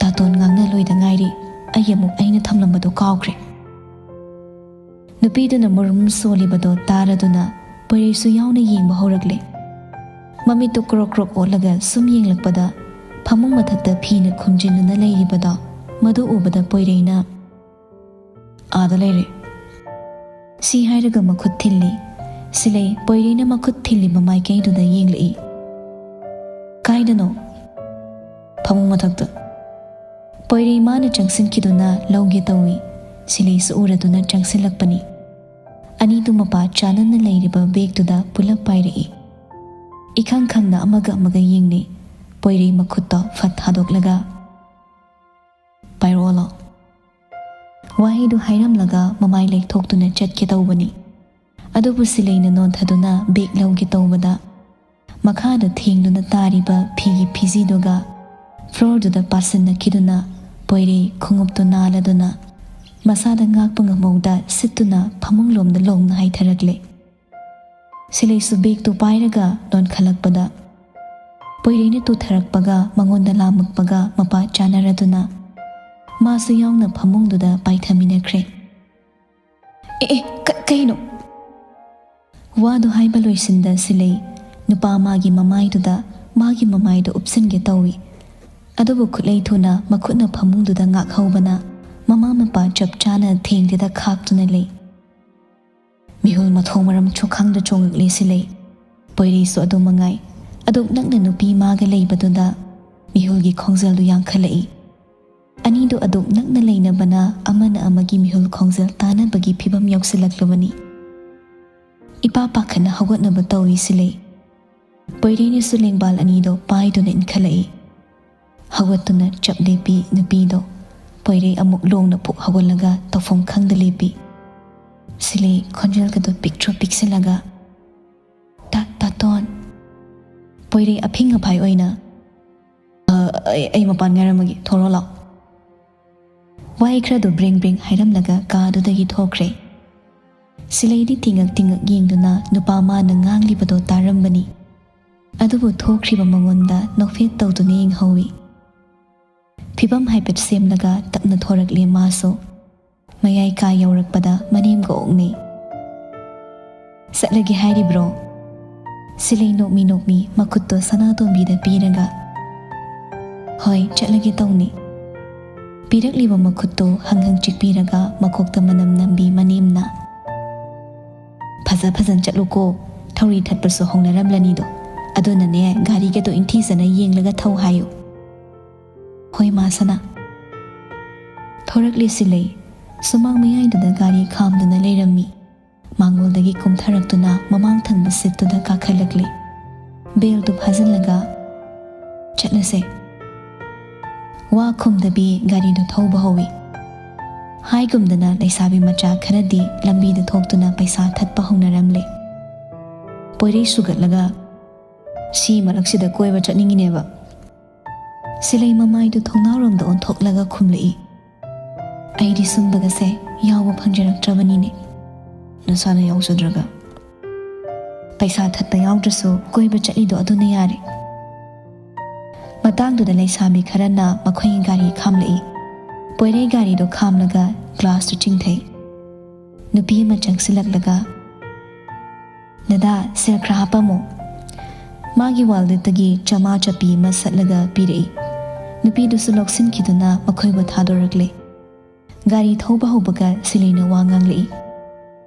"ꯇꯥꯇꯣꯟ ꯉꯥꯡꯅ ꯂꯣꯏꯗ ꯉꯥꯏꯔꯤ꯫ ꯑꯩ ꯑꯃꯨꯛ ꯑꯩꯅ ꯊꯝꯂꯝꯕꯗꯣ ꯀꯥꯎꯈ꯭ꯔꯦ꯫" ꯅꯨꯄꯤꯗꯨꯅ ꯃꯨꯔꯨꯝ ꯁꯣꯜꯂꯤꯕꯗꯣ ꯇꯥꯔꯗꯨꯅ ꯄꯣꯏꯔꯩꯁꯨ ꯌꯥꯎꯅ ꯌꯦꯡꯕ ꯍꯧꯔꯛꯂꯦ꯫ ꯃꯃꯤꯠꯇꯨ ꯀ꯭ꯔꯣꯛ ꯀ꯭ꯔꯣꯛ ꯑꯣꯠꯂꯒ ꯁꯨꯝ ꯌꯦꯡꯂꯛꯄꯗ ꯐꯃꯨꯡ ꯃꯊꯛꯇ ꯐꯤꯅ ꯈꯨꯝꯖꯤꯟꯗꯨꯅ ꯂꯩꯔꯤꯕꯗꯣ ꯃꯗꯨ ꯎꯕꯗ ꯄꯣꯏꯔꯩꯅ, "ꯑꯥꯗ ꯂꯩꯔꯦ," ꯁꯤ ꯍꯥꯏꯔꯒ ꯃꯈꯨꯠ ꯊꯤꯜꯂꯤ꯫ ꯁꯤꯂꯩ ꯄꯣꯏꯔꯩꯅ ꯃꯈꯨꯠ ꯊꯤꯜꯂꯤꯕ ꯃꯥꯏꯀꯩꯗꯨꯗ ꯌꯦꯡꯂꯛꯏ꯫ "ꯀꯥꯏꯗꯅꯣ?" "ꯐꯃꯨꯡ ꯃꯊꯛꯇ꯫" ꯄꯣꯏꯔꯩ ꯃꯥꯅ ꯆꯪꯁꯤꯟꯈꯤꯗꯨꯅ ꯂꯧꯒꯦ ꯇꯧꯏ꯫ ꯁꯤꯂꯩꯁꯨ ꯎꯔꯗꯨꯅ ꯆꯪꯁꯤꯜꯂꯛꯄꯅꯤ꯫ ꯑꯅꯤꯗꯨ ꯃꯄꯥ ꯆꯥꯟꯅꯅ ꯂꯩꯔꯤꯕ ꯕꯦꯒꯇꯨꯗ ꯄꯨꯂꯞ ꯄꯥꯏꯔꯛꯏ꯫ ꯏꯈꯪ ꯈꯪꯅ ꯑꯃꯒ ꯑꯃꯒ ꯌꯦꯡꯅꯩ꯫ ꯄꯣꯏꯔꯩ ꯃꯈꯨꯠꯇꯣ ꯐꯠ ꯊꯥꯗꯣꯛꯂꯒ, "ꯄꯥꯏꯔꯛꯑꯣ ꯂꯥꯎ꯫" ꯋꯥꯍꯩꯗꯨ ꯍꯥꯏꯔꯝꯂꯒ ꯃꯃꯥꯏ ꯂꯩꯊꯣꯛꯇꯨꯅ ꯆꯠꯀꯦ ꯇꯧꯕꯅꯤ꯫ ꯑꯗꯨꯕꯨ ꯁꯤꯂꯩꯅ ꯅꯣꯟꯊꯗꯨꯅ ꯕꯦꯒ ꯂꯧꯒꯦ ꯇꯧꯕꯗ, ꯃꯈꯥꯗ ꯊꯦꯡꯗꯨꯅ ꯇꯥꯔꯤꯕ ꯐꯤꯒꯤ ꯐꯤꯖꯤꯗꯨꯒ ꯐ꯭ꯂꯣꯔꯗꯨꯗ ꯄꯥꯁꯤꯟꯅꯈꯤꯗꯨꯅ ꯄꯣꯏꯔꯩ ꯈꯣꯡꯎꯞꯇꯨ ꯅꯥꯜꯂꯗꯨꯅ ꯃꯁꯥꯗ ꯉꯥꯛꯄ ꯉꯝꯍꯧꯗ ꯁꯤꯠꯇꯨꯅ ꯐꯃꯨꯡꯂꯣꯝꯗ ꯂꯣꯡꯅ ꯍꯥꯏꯊꯔꯛꯂꯦ꯫ ꯁꯤꯂꯩꯁꯨ ꯕꯦꯒꯇꯨ ꯄꯥꯏꯔꯒ ꯅꯣꯟꯈꯠꯂꯛꯄꯗ ꯄꯣꯏꯔꯩꯅ ꯇꯨꯊꯔꯛꯄꯒ ꯃꯉꯣꯟꯗ ꯂꯥꯝꯃꯛꯄꯒ ꯃꯄꯥ ꯆꯥꯅꯔꯗꯨꯅ ꯃꯥꯁꯨ ꯌꯥꯎꯅ ꯐꯃꯨꯡꯗꯨꯗ ꯄꯥꯏꯊꯃꯤꯟꯅꯈ꯭ꯔꯦ꯫ "ꯑꯦ, ꯑꯦ, ꯀ-, ꯀꯩꯅꯣ?" ꯋꯥꯗꯨ ꯍꯥꯏꯕ ꯂꯣꯏꯁꯤꯟꯗ ꯁꯤꯂꯩ ꯅꯨꯄꯥ ꯃꯥꯒꯤ ꯃꯃꯥꯏꯗꯨꯗ ꯃꯥꯒꯤ ꯃꯃꯥꯏꯗꯨ ꯎꯞꯁꯤꯟꯒꯦ ꯇꯧꯏ꯫ ꯑꯗꯨꯕꯨ ꯈꯨꯠꯂꯩ ꯊꯨꯅ ꯃꯈꯨꯠꯅ ꯐꯃꯨꯡꯗꯨꯗ ꯉꯥꯛꯍꯧꯕꯅ ꯃꯃꯥ ꯃꯄꯥ ꯆꯞ ꯆꯥꯅ ꯊꯦꯡꯗꯦꯗ ꯈꯥꯛꯇꯨꯅ ꯂꯩ꯫ ꯃꯤꯍꯨꯜ ꯃꯊꯣꯡ ꯃꯔꯝ ꯈꯪꯗ ꯆꯣꯡꯉꯛꯂꯦ ꯁꯤꯂꯩ꯫ ꯄꯣꯏꯔꯩꯁꯨ ꯑꯗꯨ ꯃꯉꯥꯏ꯫ ꯑꯗꯨꯛ ꯅꯛꯅ ꯅꯨꯄꯤ ꯃꯥꯒ ꯂꯩꯕꯗꯨꯗ ꯃꯤꯍꯨꯜꯒꯤ ꯈꯣꯡꯖꯦꯜꯗꯨ ꯌꯥꯡꯈꯠꯂꯛꯏ꯫ ꯑꯅꯤꯗꯨ ꯑꯗꯨꯛ ꯅꯛꯅ ꯂꯩꯅꯕꯅ ꯑꯃꯅ ꯑꯃꯒꯤ ꯃꯤꯍꯨꯜ ꯈꯣꯡꯖꯦꯜ ꯇꯥꯅꯕꯒꯤ ꯐꯤꯕꯝ ꯌꯧꯁꯤꯜꯂꯛꯂꯕꯅꯤ꯫ ꯏꯄꯥ ꯄꯥꯈꯠꯅ ꯍꯧꯒꯠꯅꯕ ꯇꯧꯏ ꯁꯤꯂꯩ꯫ ꯄꯣꯏꯔꯩꯅꯁꯨ ꯂꯦꯡꯕꯥꯜ ꯑꯅꯤꯗꯣ ꯄꯥꯏꯗꯨꯅ ꯏꯟꯈꯠꯂꯛꯏ꯫ ꯍꯧꯒꯠꯇꯨꯅ ꯆꯞ ꯂꯦꯞꯄꯤ ꯅꯨꯄꯤꯗꯣ꯫ ꯄꯣꯏꯔꯩ ꯑꯃꯨꯛ ꯂꯣꯡꯅ ꯐꯨꯛ ꯍꯧꯒꯠꯂꯒ ꯇꯧꯐꯝ ꯈꯪꯗ ꯂꯦꯞꯄꯤ꯫ ꯁꯤꯂꯩ ꯈꯣꯟꯖꯦꯜꯒꯗꯣ ꯄꯤꯛꯇ꯭ꯔꯨ ꯄꯤꯛꯁꯤꯜꯂꯒ, "ꯇꯥ-, ꯇꯥꯇꯣꯟ꯫" ꯄꯣꯏꯔꯩ ꯑꯐꯤꯡ ꯑꯐꯥꯏ ꯑꯣꯏꯅ, "ꯑ, ꯑꯩ, ꯑꯩ ꯃꯄꯥꯟ ꯉꯥꯏꯔꯝꯃꯒꯦ, ꯊꯣꯔꯛꯑꯣ ꯂꯥꯎ꯫" ꯋꯥꯍꯩ ꯈꯔꯗꯨ ꯕ꯭ꯔꯦꯡ ꯕ꯭ꯔꯦꯡ ꯍꯥꯏꯔꯝꯂꯒ ꯀꯥꯗꯨꯗꯒꯤ ꯊꯣꯛꯈ꯭ꯔꯦ꯫ ꯁꯤꯂꯩꯗꯤ ꯇꯤꯡꯉꯛ ꯇꯤꯡꯉꯛ ꯌꯦꯡꯗꯨꯅ ꯅꯨꯄꯥ ꯃꯥꯅ ꯉꯥꯡꯂꯤꯕꯗꯣ ꯇꯥꯔꯝꯕꯅꯤ꯫ ꯑꯗꯨꯕꯨ ꯊꯣꯛꯈ꯭ꯔꯤꯕ ꯃꯉꯣꯟꯗ ꯅꯣꯛꯐꯦꯠ ꯇꯧꯗꯨꯅ ꯌꯦꯡꯍꯧꯏ꯫ ꯐꯤꯕꯝ ꯍꯥꯏꯐꯦꯠ ꯁꯦꯝꯂꯒ ꯇꯞꯅ ꯊꯣꯔꯛꯂꯦ ꯃꯥꯁꯨ꯫ ꯃꯌꯥꯏ ꯀꯥ ꯌꯧꯔꯛꯄꯗ ꯃꯅꯦꯝꯒ ꯑꯣꯛꯅꯩ꯫ "ꯆꯠꯂꯒꯦ ꯍꯥꯏꯔꯤꯕ꯭ꯔꯣ?" ꯁꯤꯂꯩ ꯅꯣꯛꯃꯤ ꯅꯣꯛꯃꯤ ꯃꯈꯨꯠꯇꯣ ꯁꯅꯥꯇꯣꯝꯕꯤꯗ ꯄꯤꯔꯒ, "ꯍꯣꯏ, ꯆꯠꯂꯒꯦ ꯇꯧꯅꯤ"꯫ ꯄꯤꯔꯛꯂꯤꯕ ꯃꯈꯨꯠꯇꯨ ꯍꯪ ꯍꯪ ꯆꯤꯛꯄꯤꯔꯒ ꯃꯀꯣꯛꯇ ꯃꯅꯝ ꯅꯝꯕꯤ ꯃꯅꯦꯝꯅ꯫ "ꯐꯖ ꯐꯖꯅ ꯆꯠꯂꯨꯀꯣ, ꯊꯧꯔꯤ ꯊꯠꯄꯁꯨ ꯍꯧꯅꯔꯝꯂꯅꯤꯗꯣ꯫ ꯑꯗꯨꯅꯅꯦ, ꯒꯥꯔꯤꯒꯗꯣ ꯏꯪꯊꯤꯖꯅ ꯌꯦꯡꯂꯒ ꯊꯧ ꯍꯥꯏꯌꯨ"꯫ "ꯍꯣꯏ ꯃꯥ ꯁꯅꯥ"꯫ ꯊꯣꯔꯛꯂꯤꯁꯤ ꯂꯩ꯫ ꯁꯨꯃꯥꯡ ꯃꯌꯥꯏꯗꯨꯗ ꯒꯥꯔꯤ ꯈꯥꯝꯗꯨꯅ ꯂꯩꯔꯝꯃꯤ꯫ ꯃꯥꯡꯒꯣꯜꯗꯒꯤ ꯀꯨꯝꯊꯔꯛꯇꯨꯅ ꯃꯃꯥꯡ ꯊꯪꯕ ꯁꯤꯠꯇꯨꯗ ꯀꯥꯈꯠꯂꯛꯂꯦ꯫ ꯕꯦꯜꯗꯨ ꯐꯥꯖꯤꯜꯂꯒ, "ꯆꯠꯂꯁꯦ"꯫ ꯋꯥ ꯈꯨꯝꯗꯕꯤ ꯒꯥꯔꯤꯗꯨ ꯊꯧꯕ ꯍꯧꯏ꯫ ꯍꯥꯏꯒꯨꯝꯗꯅ ꯂꯩꯁꯥꯕꯤ ꯃꯆꯥ ꯈꯔꯗꯤ ꯂꯝꯕꯤꯗ ꯊꯣꯛꯇꯨꯅ ꯄꯩꯁꯥ ꯊꯠꯄ ꯍꯧꯅꯔꯝꯂꯦ꯫ ꯄꯣꯏꯔꯩ ꯁꯨꯒꯠꯂꯒ, "ꯁꯤ ꯃꯔꯛꯁꯤꯗ ꯀꯣꯏꯕ ꯆꯠꯅꯤꯡꯉꯤꯅꯦꯕ"꯫ ꯁꯤꯂꯩ ꯃꯃꯥꯏꯗꯨ ꯊꯣꯡꯅꯥꯎꯔꯣꯝꯗ ꯑꯣꯟꯊꯣꯛꯂꯒ ꯈꯨꯝꯂꯛꯏ꯫ "ꯑꯩꯗꯤ ꯁꯨꯝꯕꯒꯁꯦ ꯌꯥꯎꯕ ꯐꯪꯖꯔꯛꯇ꯭ꯔꯕꯅꯤꯅꯦ"꯫ "ꯅꯁꯥꯅ ꯌꯥꯎꯖꯗ꯭ꯔꯒ"꯫ "ꯄꯩꯁꯥ ꯊꯠꯄ ꯌꯥꯎꯗ꯭ꯔꯁꯨ ꯀꯣꯏꯕ ꯆꯠꯂꯤꯗꯣ ꯑꯗꯨꯅ ꯌꯥꯔꯦ"꯫ ꯃꯇꯥꯡꯗꯨꯗ ꯂꯩꯁꯥꯕꯤ ꯈꯔꯅ ꯃꯈꯣꯏꯒꯤ ꯒꯥꯔꯤ ꯈꯥꯝꯂꯛꯏ꯫ ꯄꯣꯏꯔꯩ ꯒꯥꯔꯤꯗꯨ ꯈꯥꯝꯂꯒ ꯒ꯭ꯂꯥꯁꯇꯨ ꯆꯤꯡꯊꯩ꯫ ꯅꯨꯄꯤ ꯑꯃ ꯆꯪꯁꯤꯜꯂꯛꯂꯒ, "ꯗꯗꯥ, ꯁꯦꯜ ꯈꯔ ꯍꯥꯞꯄꯝꯃꯣ"꯫ ꯃꯥꯒꯤ ꯋꯥꯜꯂꯦꯠꯇꯒꯤ ꯆꯃꯥ ꯆꯄꯤ ꯑꯃ ꯁꯠꯂꯒ ꯄꯤꯔꯛꯏ꯫ ꯅꯨꯄꯤꯗꯨꯁꯨ ꯂꯧꯁꯤꯟꯈꯤꯗꯨꯅ ꯃꯈꯣꯏꯕꯨ ꯊꯥꯗꯣꯔꯛꯂꯦ꯫ ꯒꯥꯔꯤ ꯊꯧꯕ ꯍꯧꯕꯒ ꯁꯤꯂꯩꯅ ꯋꯥ ꯉꯥꯡꯂꯛꯏ꯫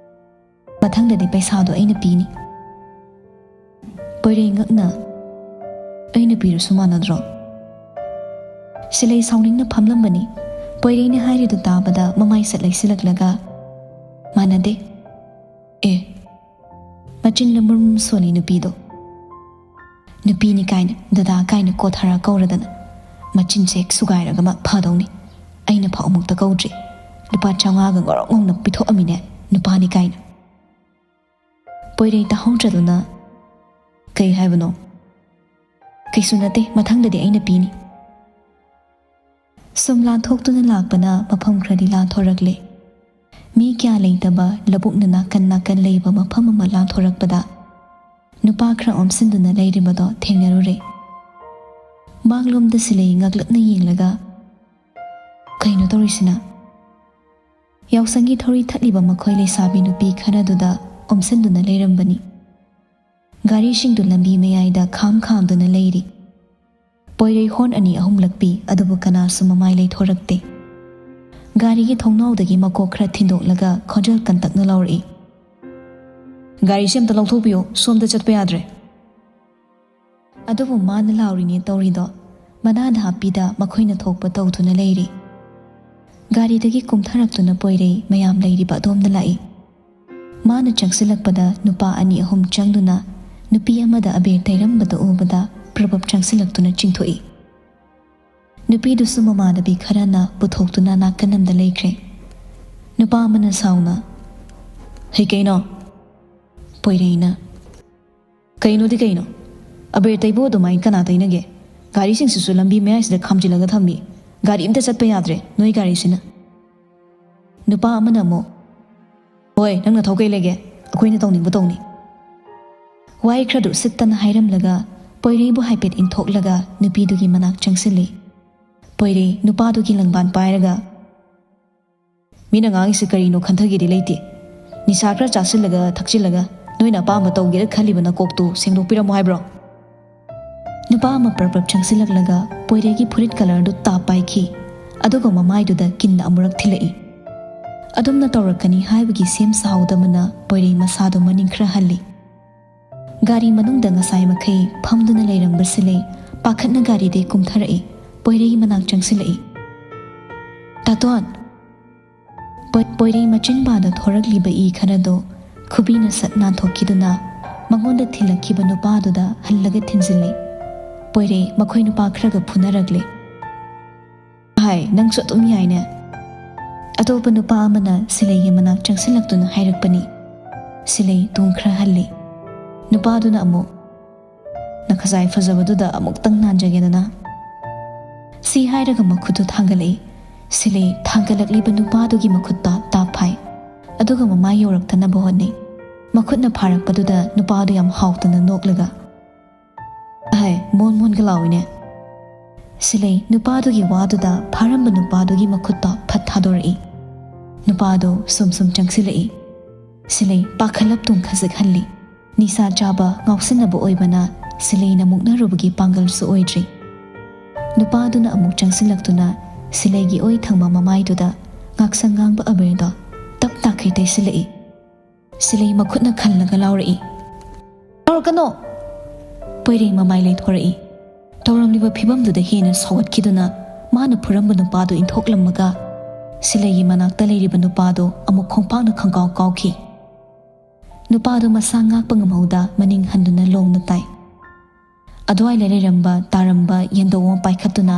"ꯃꯊꯪꯗꯗꯤ ꯄꯩꯁꯥꯗꯣ ꯑꯩꯅ ꯄꯤꯅꯤ"꯫ ꯄꯣꯏꯔꯩ ꯉꯛꯅ, "ꯑꯩꯅ ꯄꯤꯔꯁꯨ ꯃꯥꯟꯅꯗ꯭ꯔꯣ?" ꯁꯤꯂꯩ ꯁꯥꯎꯅꯤꯡꯅ ꯐꯝꯂꯝꯕꯅꯤ꯫ ꯄꯣꯏꯔꯩꯅ ꯍꯥꯏꯔꯤꯗꯨ ꯇꯥꯕꯗ ꯃꯃꯥꯏ ꯁꯠ ꯂꯩꯁꯤꯜꯂꯛꯂꯒ, "ꯃꯥꯟꯅꯗꯦ"꯫ "ꯑꯦ"꯫ ꯃꯆꯤꯟꯅ ꯃꯨꯔꯨꯝ ꯁꯣꯜꯂꯤ ꯅꯨꯄꯤꯗꯣ꯫ "ꯅꯨꯄꯤꯅꯤ ꯀꯥꯏꯅ, ꯗꯗꯥ ꯀꯥꯏꯅ ꯀꯣꯊꯔ ꯀꯧꯔꯗꯅ꯫ ꯃꯆꯤꯟꯁꯦ ꯍꯦꯛ ꯁꯨꯒꯥꯏꯔꯒ ꯃꯥ ꯐꯗꯧꯅꯤ꯫ ꯑꯩꯅ ꯐꯥꯎ ꯑꯃꯨꯛꯇ ꯀꯧꯗ꯭ꯔꯤ꯫ ꯂꯨꯄꯥ ꯆꯥꯝꯃꯉꯥꯒ ꯉꯧꯔꯣꯛ ꯉꯧꯅ ꯄꯤꯊꯣꯛꯑꯝꯃꯤꯅꯦ, ꯅꯨꯄꯥꯅꯤ ꯀꯥꯏꯅ"꯫ ꯄꯣꯏꯔꯩ ꯇꯥꯍꯧꯗ꯭ꯔꯗꯨꯅ, "ꯀꯩ ꯍꯥꯏꯕꯅꯣ?" "ꯀꯩꯁꯨ ꯅꯠꯇꯦ, ꯃꯊꯪꯗꯗꯤ ꯑꯩꯅ ꯄꯤꯅꯤ"꯫ ꯁꯨꯝ ꯂꯥꯟꯊꯣꯛꯇꯨꯅ ꯂꯥꯛꯄꯅ ꯃꯐꯝ ꯈꯔꯗꯤ ꯂꯥꯟꯊꯣꯔꯛꯂꯦ꯫ ꯃꯤ ꯀꯌꯥ ꯂꯩꯇꯕ ꯂꯧꯕꯨꯛꯅ ꯅꯥꯀꯟ ꯅꯥꯀꯟ ꯂꯩꯕ ꯃꯐꯝ ꯑꯃ ꯂꯥꯟꯊꯣꯔꯛꯄꯗ ꯅꯨꯄꯥ ꯈꯔ ꯑꯣꯝꯁꯤꯟꯗꯨꯅ ꯂꯩꯔꯤꯕꯗꯣ ꯊꯦꯡꯅꯔꯨꯔꯦ꯫ ꯃꯥꯡꯂꯣꯝꯗ ꯁꯤꯂꯩ ꯉꯛꯂꯛꯅ ꯌꯦꯡꯂꯒ, "ꯀꯩꯅꯣ ꯇꯧꯔꯤꯁꯤꯅ?" ꯌꯥꯎꯁꯪꯒꯤ ꯊꯧꯔꯤ ꯊꯠꯂꯤꯕ ꯃꯈꯣꯏ ꯂꯩꯁꯥꯕꯤ ꯅꯨꯄꯤ ꯈꯔꯗꯨꯗ ꯑꯣꯝꯁꯤꯟꯗꯨꯅ ꯂꯩꯔꯝꯕꯅꯤ꯫ ꯒꯥꯔꯤꯁꯤꯡꯗꯨ ꯂꯝꯕꯤ ꯃꯌꯥꯏꯗ ꯈꯥꯝ ꯈꯥꯝꯗꯨꯅ ꯂꯩꯔꯤ꯫ ꯄꯣꯏꯔꯩ ꯍꯣꯔꯟ ꯑꯅꯤ ꯑꯍꯨꯝꯂꯛ ꯄꯤ, ꯑꯗꯨꯕꯨ ꯀꯅꯥꯁꯨ ꯃꯃꯥꯏ ꯂꯩꯊꯣꯔꯛꯇꯦ꯫ ꯒꯥꯔꯤꯒꯤ ꯊꯣꯡꯅꯥꯎꯗꯒꯤ ꯃꯀꯣꯛ ꯈꯔ ꯊꯤꯟꯗꯣꯛꯂꯒ ꯈꯣꯟꯖꯦꯜ ꯀꯟꯇꯛꯅ ꯂꯥꯎꯔꯛꯏ, "ꯒꯥꯔꯤꯁꯦ ꯑꯝꯇ ꯂꯧꯊꯣꯛꯄꯤꯌꯨ, ꯁꯣꯝꯗ ꯆꯠꯄ ꯌꯥꯗ꯭ꯔꯦ"꯫ ꯑꯗꯨꯕꯨ ꯃꯥꯅ ꯂꯥꯎꯔꯤꯅꯦ ꯇꯧꯔꯤꯗꯣ, ꯃꯅꯥꯗ ꯍꯥꯞꯄꯤꯗ ꯃꯈꯣꯏꯅ ꯊꯣꯛꯄ ꯇꯧꯗꯨꯅ ꯂꯩꯔꯤ꯫ ꯒꯥꯔꯤꯗꯒꯤ ꯀꯨꯝꯊꯔꯛꯇꯨꯅ ꯄꯣꯏꯔꯩ ꯃꯌꯥꯝ ꯂꯩꯔꯤꯕ ꯑꯗꯣꯝꯗ ꯂꯥꯛꯏ꯫ ꯃꯥꯅ ꯆꯪꯁꯤꯜꯂꯛꯄꯗ ꯅꯨꯄꯥ ꯑꯅꯤ ꯑꯍꯨꯝ ꯆꯪꯗꯨꯅ ꯅꯨꯄꯤ ꯑꯃꯗ ꯑꯕꯦꯔ ꯇꯩꯔꯝꯕꯗꯨ ꯎꯕꯗ ꯄ꯭ꯔꯕꯞ ꯆꯪꯁꯤꯜꯂꯛꯇꯨꯅ ꯆꯤꯡꯊꯣꯛꯏ꯫ ꯅꯨꯄꯤꯗꯨꯁꯨ ꯃꯃꯥꯟꯅꯕꯤ ꯈꯔꯅ ꯄꯨꯊꯣꯛꯇꯨꯅ ꯅꯥꯀꯟ ꯑꯃꯗ ꯂꯩꯈ꯭ꯔꯦ꯫ ꯅꯨꯄꯥ ꯑꯃꯅ ꯁꯥꯎꯅ, "ꯍꯩ, ꯀꯩꯅꯣ?" ꯄꯣꯏꯔꯩꯅ, "ꯀꯩꯅꯣꯗꯤ ꯀꯩꯅꯣ? ꯑꯕꯦꯔ ꯇꯩꯕꯨ ꯑꯗꯨꯃꯥꯏꯅ ꯀꯅꯥ ꯇꯩꯅꯒꯦ? ꯒꯥꯔꯤꯁꯤꯡꯁꯤꯁꯨ ꯂꯝꯕꯤ ꯃꯌꯥꯏꯁꯤꯗ ꯈꯥꯝꯖꯤꯜꯂꯒ ꯊꯝꯃꯤ꯫ ꯒꯥꯔꯤ ꯑꯝꯇ ꯆꯠꯄ ꯌꯥꯗ꯭ꯔꯦ ꯅꯣꯏ ꯒꯥꯔꯤꯁꯤꯅ"꯫ ꯅꯨꯄꯥ ꯑꯃꯅ ꯑꯃꯨꯛ, "ꯍꯣꯏ, ꯅꯪꯅ ꯊꯧ ꯀꯩ ꯂꯩꯒꯦ? ꯑꯩꯈꯣꯏꯅ ꯇꯧꯅꯤꯡꯕ ꯇꯧꯅꯤ"꯫ ꯋꯥꯍꯩ ꯈꯔꯗꯨ ꯎꯁꯤꯠꯇꯅ ꯍꯥꯏꯔꯝꯂꯒ ꯄꯣꯏꯔꯩꯕꯨ ꯍꯥꯏꯐꯦꯠ ꯏꯟꯊꯣꯛꯂꯒ ꯅꯨꯄꯤꯗꯨꯒꯤ ꯃꯅꯥꯛ ꯆꯪꯁꯤꯜꯂꯤ꯫ ꯄꯣꯏꯔꯩ ꯅꯨꯄꯥꯗꯨꯒꯤ ꯂꯪꯕꯥꯟ ꯄꯥꯏꯔꯒ, "ꯃꯤꯅ ꯉꯥꯡꯉꯤꯁꯤ ꯀꯔꯤꯅꯣ ꯈꯟꯊꯒꯦꯗꯤ ꯂꯩꯇꯦ꯫ ꯅꯤꯁꯥ ꯈꯔ ꯆꯥꯁꯤꯜꯂꯒ ꯊꯛꯆꯤꯜꯂꯒ ꯅꯣꯏꯅ ꯑꯄꯥꯝꯕ ꯇꯧꯒꯦꯅ ꯈꯜꯂꯤꯕ ꯅꯀꯣꯛꯇꯨ ꯁꯦꯡꯗꯣꯛꯄꯤꯔꯝꯃꯣ ꯍꯥꯏꯕ꯭ꯔꯣ?" ꯅꯨꯄꯥ ꯑꯃ ꯄ꯭ꯔꯞ ꯄ꯭ꯔꯞ ꯆꯪꯁꯤꯜꯂꯛꯂꯒ ꯄꯣꯏꯔꯩꯒꯤ ꯐꯨꯔꯤꯠ ꯀꯂꯔꯗꯨ ꯇꯥꯞ ꯄꯥꯏꯈꯤ, ꯑꯗꯨꯒ ꯃꯃꯥꯏꯗꯨꯗ ꯀꯤꯟꯅ ꯑꯃꯨꯔꯛ ꯊꯤꯜꯂꯛꯏ꯫ ꯑꯗꯨꯝꯅ ꯇꯧꯔꯛꯀꯅꯤ ꯍꯥꯏꯕꯒꯤ ꯁꯦꯝ ꯁꯥꯍꯧꯗꯕꯅ ꯄꯣꯏꯔꯩ ꯃꯁꯥꯗꯨ ꯃꯅꯤꯡ ꯈꯔ ꯍꯜꯂꯤ꯫ ꯒꯥꯔꯤ ꯃꯅꯨꯡꯗ ꯉꯁꯥꯏ ꯃꯈꯩ ꯐꯝꯗꯨꯅ ꯂꯩꯔꯝꯕ ꯁꯤꯂꯩ ꯄꯥꯈꯠꯅ ꯒꯥꯔꯤꯗꯩ ꯀꯨꯝꯊꯔꯛꯏ, ꯄꯣꯏꯔꯩ ꯃꯅꯥꯛ ꯆꯪꯁꯤꯜꯂꯛꯏ꯫ "ꯇꯥꯇꯣꯟ!" ꯄꯣꯏ-, ꯄꯣꯏꯔꯩ ꯃꯆꯤꯟꯕꯥꯗ ꯊꯣꯔꯛꯂꯤꯕ ꯏ ꯈꯔꯗꯣ ꯈꯨꯕꯤꯅ ꯁꯠ ꯅꯥꯟꯊꯣꯛꯈꯤꯗꯨꯅ ꯃꯉꯣꯟꯗ ꯊꯤꯜꯂꯛꯈꯤꯕ ꯅꯨꯄꯥꯗꯨꯗ ꯍꯜꯂꯒ ꯊꯤꯟꯖꯤꯜꯂꯤ꯫ ꯄꯣꯏꯔꯩ ꯃꯈꯣꯏ ꯅꯨꯄꯥ ꯈꯔꯒ ꯐꯨꯅꯔꯛꯂꯦ꯫ "ꯍꯥꯏ, ꯅꯪꯁꯨ ꯑꯗꯨꯝ ꯌꯥꯏꯅꯦ"꯫ ꯑꯇꯣꯞꯄ ꯅꯨꯄꯥ ꯑꯃꯅ ꯁꯤꯂꯩꯒꯤ ꯃꯅꯥꯛ ꯆꯪꯁꯤꯜꯂꯛꯇꯨꯅ ꯍꯥꯏꯔꯛꯄꯅꯤ꯫ ꯁꯤꯂꯩ ꯇꯨꯡ ꯈꯔ ꯍꯜꯂꯤ꯫ ꯅꯨꯄꯥꯗꯨꯅ ꯑꯃꯨꯛ, "ꯅꯈꯖꯥꯏ ꯐꯖꯕꯗꯨꯗ ꯑꯃꯨꯛꯇꯪ ꯅꯥꯟꯖꯒꯦꯗꯅ"꯫ ꯁꯤ ꯍꯥꯏꯔꯒ ꯃꯈꯨꯠꯇꯨ ꯊꯥꯡꯒꯠꯂꯛꯏ꯫ ꯁꯤꯂꯩ ꯊꯥꯡꯒꯠꯂꯛꯂꯤꯕ ꯅꯨꯄꯥꯗꯨꯒꯤ ꯃꯈꯨꯠꯇ ꯇꯥꯞ ꯐꯥꯏ, ꯑꯗꯨꯒ ꯃꯃꯥꯏ ꯌꯧꯔꯛꯇꯅꯕ ꯍꯣꯠꯅꯩ꯫ ꯃꯈꯨꯠꯅ ꯐꯥꯔꯛꯄꯗꯨꯗ ꯅꯨꯄꯥꯗꯨ ꯌꯥꯝ ꯍꯥꯎꯇꯅ ꯅꯣꯛꯂꯒ, "ꯑꯍꯩ, ꯃꯣꯟ ꯃꯣꯟꯒ ꯂꯥꯎꯏꯅꯦ"꯫ ꯁꯤꯂꯩ ꯅꯨꯄꯥꯗꯨꯒꯤ ꯋꯥꯗꯨꯗ ꯐꯥꯔꯝꯕ ꯅꯨꯄꯥꯗꯨꯒꯤ ꯃꯈꯨꯠꯇ ꯐꯠ ꯊꯥꯗꯣꯔꯛꯏ꯫ ꯅꯨꯄꯥꯗꯨ ꯁꯨꯝ ꯁꯨꯝ ꯆꯪꯁꯤꯜꯂꯛꯏ꯫ ꯁꯤꯂꯩ ꯄꯥꯈꯠꯂꯞ ꯇꯨꯡ ꯈꯖꯤꯛ ꯍꯜꯂꯤ꯫ ꯅꯤꯁꯥ ꯆꯥꯕ, ꯉꯥꯎꯁꯤꯟꯅꯕ ꯑꯣꯏꯕꯅ ꯁꯤꯂꯩꯅ ꯃꯨꯛꯅꯔꯨꯕꯒꯤ ꯄꯥꯡꯒꯜꯁꯨ ꯑꯣꯏꯗ꯭ꯔꯤ꯫ ꯅꯨꯄꯥꯗꯨꯅ ꯑꯃꯨꯛ ꯆꯪꯁꯤꯜꯂꯛꯇꯨꯅ ꯁꯤꯂꯩꯒꯤ ꯑꯣꯏ ꯊꯪꯕ ꯃꯃꯥꯏꯗꯨꯗ ꯉꯥꯛꯁꯪ ꯉꯥꯡꯕ ꯑꯕꯦꯔꯗꯣ ꯇꯞ ꯇꯥꯈꯩ ꯇꯩꯁꯤꯜꯂꯛꯏ꯫ ꯁꯤꯂꯩ ꯃꯈꯨꯠꯅ ꯈꯜꯂꯒ ꯂꯥꯎꯔꯛꯏ, "ꯇꯧꯔꯛꯀꯅꯣ!" ꯄꯣꯏꯔꯩ ꯃꯃꯥꯏ ꯂꯩꯊꯣꯔꯛꯏ꯫ ꯇꯧꯔꯝꯂꯤꯕ ꯐꯤꯕꯝꯗꯨꯗ ꯍꯦꯟꯅ ꯁꯥꯎꯒꯠꯈꯤꯗꯨꯅ ꯃꯥꯅ ꯐꯨꯔꯝꯕ ꯅꯨꯄꯥꯗꯨ ꯏꯟꯊꯣꯛꯂꯝꯃꯒ ꯁꯤꯂꯩꯒꯤ ꯃꯅꯥꯛꯇ ꯂꯩꯔꯤꯕ ꯅꯨꯄꯥꯗꯨ ꯑꯃꯨꯛ ꯈꯣꯡꯄꯥꯛꯅ ꯈꯪꯀꯥꯎ ꯀꯥꯎꯈꯤ꯫ ꯅꯨꯄꯥꯗꯨ ꯃꯁꯥ ꯉꯥꯛꯄ ꯉꯝꯍꯧꯗ ꯃꯅꯤꯡ ꯍꯟꯗꯨꯅ ꯂꯣꯡꯅ ꯇꯥꯏ꯫ ꯑꯗꯨꯋꯥꯏꯗ ꯂꯩꯔꯝꯕ ꯇꯥꯔꯝꯕ ꯌꯦꯟꯗꯧ ꯑꯃ ꯄꯥꯏꯈꯠꯇꯨꯅ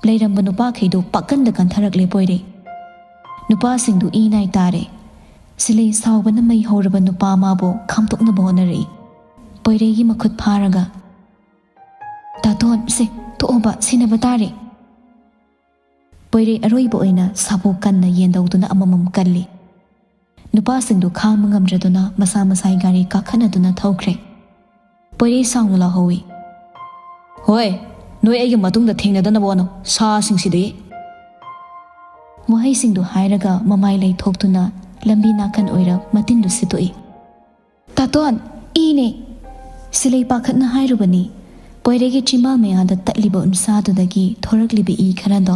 ꯂꯩꯔꯝꯕ ꯅꯨꯄꯥꯈꯩꯗꯨ ꯄꯥꯛꯀꯟꯗ ꯀꯟꯊꯔꯛꯂꯦ ꯄꯣꯏꯔꯩ꯫ ꯅꯨꯄꯥꯁꯤꯡꯗꯨ ꯏ ꯅꯥꯏ ꯇꯥꯔꯦ꯫ ꯁꯤꯂꯩ ꯁꯥꯎꯕꯅ ꯃꯩ ꯍꯧꯔꯕ ꯅꯨꯄꯥ ꯑꯃꯕꯨ ꯈꯥꯝꯇꯣꯛꯅꯕ ꯍꯣꯠꯅꯔꯛꯏ꯫ ꯄꯣꯏꯔꯩꯒꯤ ꯃꯈꯨꯠ ꯐꯥꯔꯒ, "ꯇꯥꯇꯣꯟ, ꯁꯦ, ꯇꯣꯛꯑꯣꯕ, ꯁꯤꯟꯅꯕ ꯇꯥꯔꯦ꯫" ꯄꯣꯏꯔꯩ ꯑꯔꯣꯏꯕ ꯑꯣꯏꯅ ꯁꯥꯕꯨ ꯀꯟꯅ ꯌꯦꯟꯗꯧꯗꯨꯅ ꯑꯃꯃꯝ ꯀꯜꯂꯤ꯫ ꯅꯨꯄꯥꯁꯤꯡꯗꯨ ꯈꯥꯡꯕ ꯉꯝꯗ꯭ꯔꯗꯨꯅ ꯃꯁꯥ ꯃꯁꯥꯒꯤ ꯒꯥꯔꯤ ꯀꯥꯈꯠꯅꯗꯨꯅ ꯊꯧꯈ꯭ꯔꯦ꯫ ꯄꯣꯏꯔꯩ ꯁꯥꯎꯅ ꯂꯥꯎꯍꯧꯏ, "ꯍꯣꯏ, ꯅꯣꯏ ꯑꯩꯒꯤ ꯃꯇꯨꯡꯗ ꯊꯦꯡꯅꯗꯅꯕ ꯍꯣꯠꯅꯧ, ꯁꯥꯁꯤꯡꯁꯤꯗꯤ!" ꯋꯥꯍꯩꯁꯤꯡꯗꯨ ꯍꯥꯏꯔꯒ ꯃꯃꯥꯏ ꯂꯩꯊꯣꯛꯇꯨꯅ ꯂꯝꯕꯤ ꯅꯥꯀꯟ ꯑꯣꯏꯔ ꯃꯇꯤꯟꯗꯨ ꯁꯤꯠꯇꯣꯛꯏ꯫ "ꯇꯥꯇꯣꯟ, ꯏꯅꯦ!" ꯁꯤꯂꯩ ꯄꯥꯈꯠꯅ ꯍꯥꯏꯔꯨꯕꯅꯤ꯫ ꯄꯣꯏꯔꯩꯒꯤ ꯆꯤꯝꯕꯥꯜ ꯃꯌꯥꯗ ꯇꯠꯂꯤꯕ ꯎꯟꯁꯥꯗꯨꯗꯒꯤ ꯊꯣꯔꯛꯂꯤꯕ ꯏ ꯈꯔꯗꯣ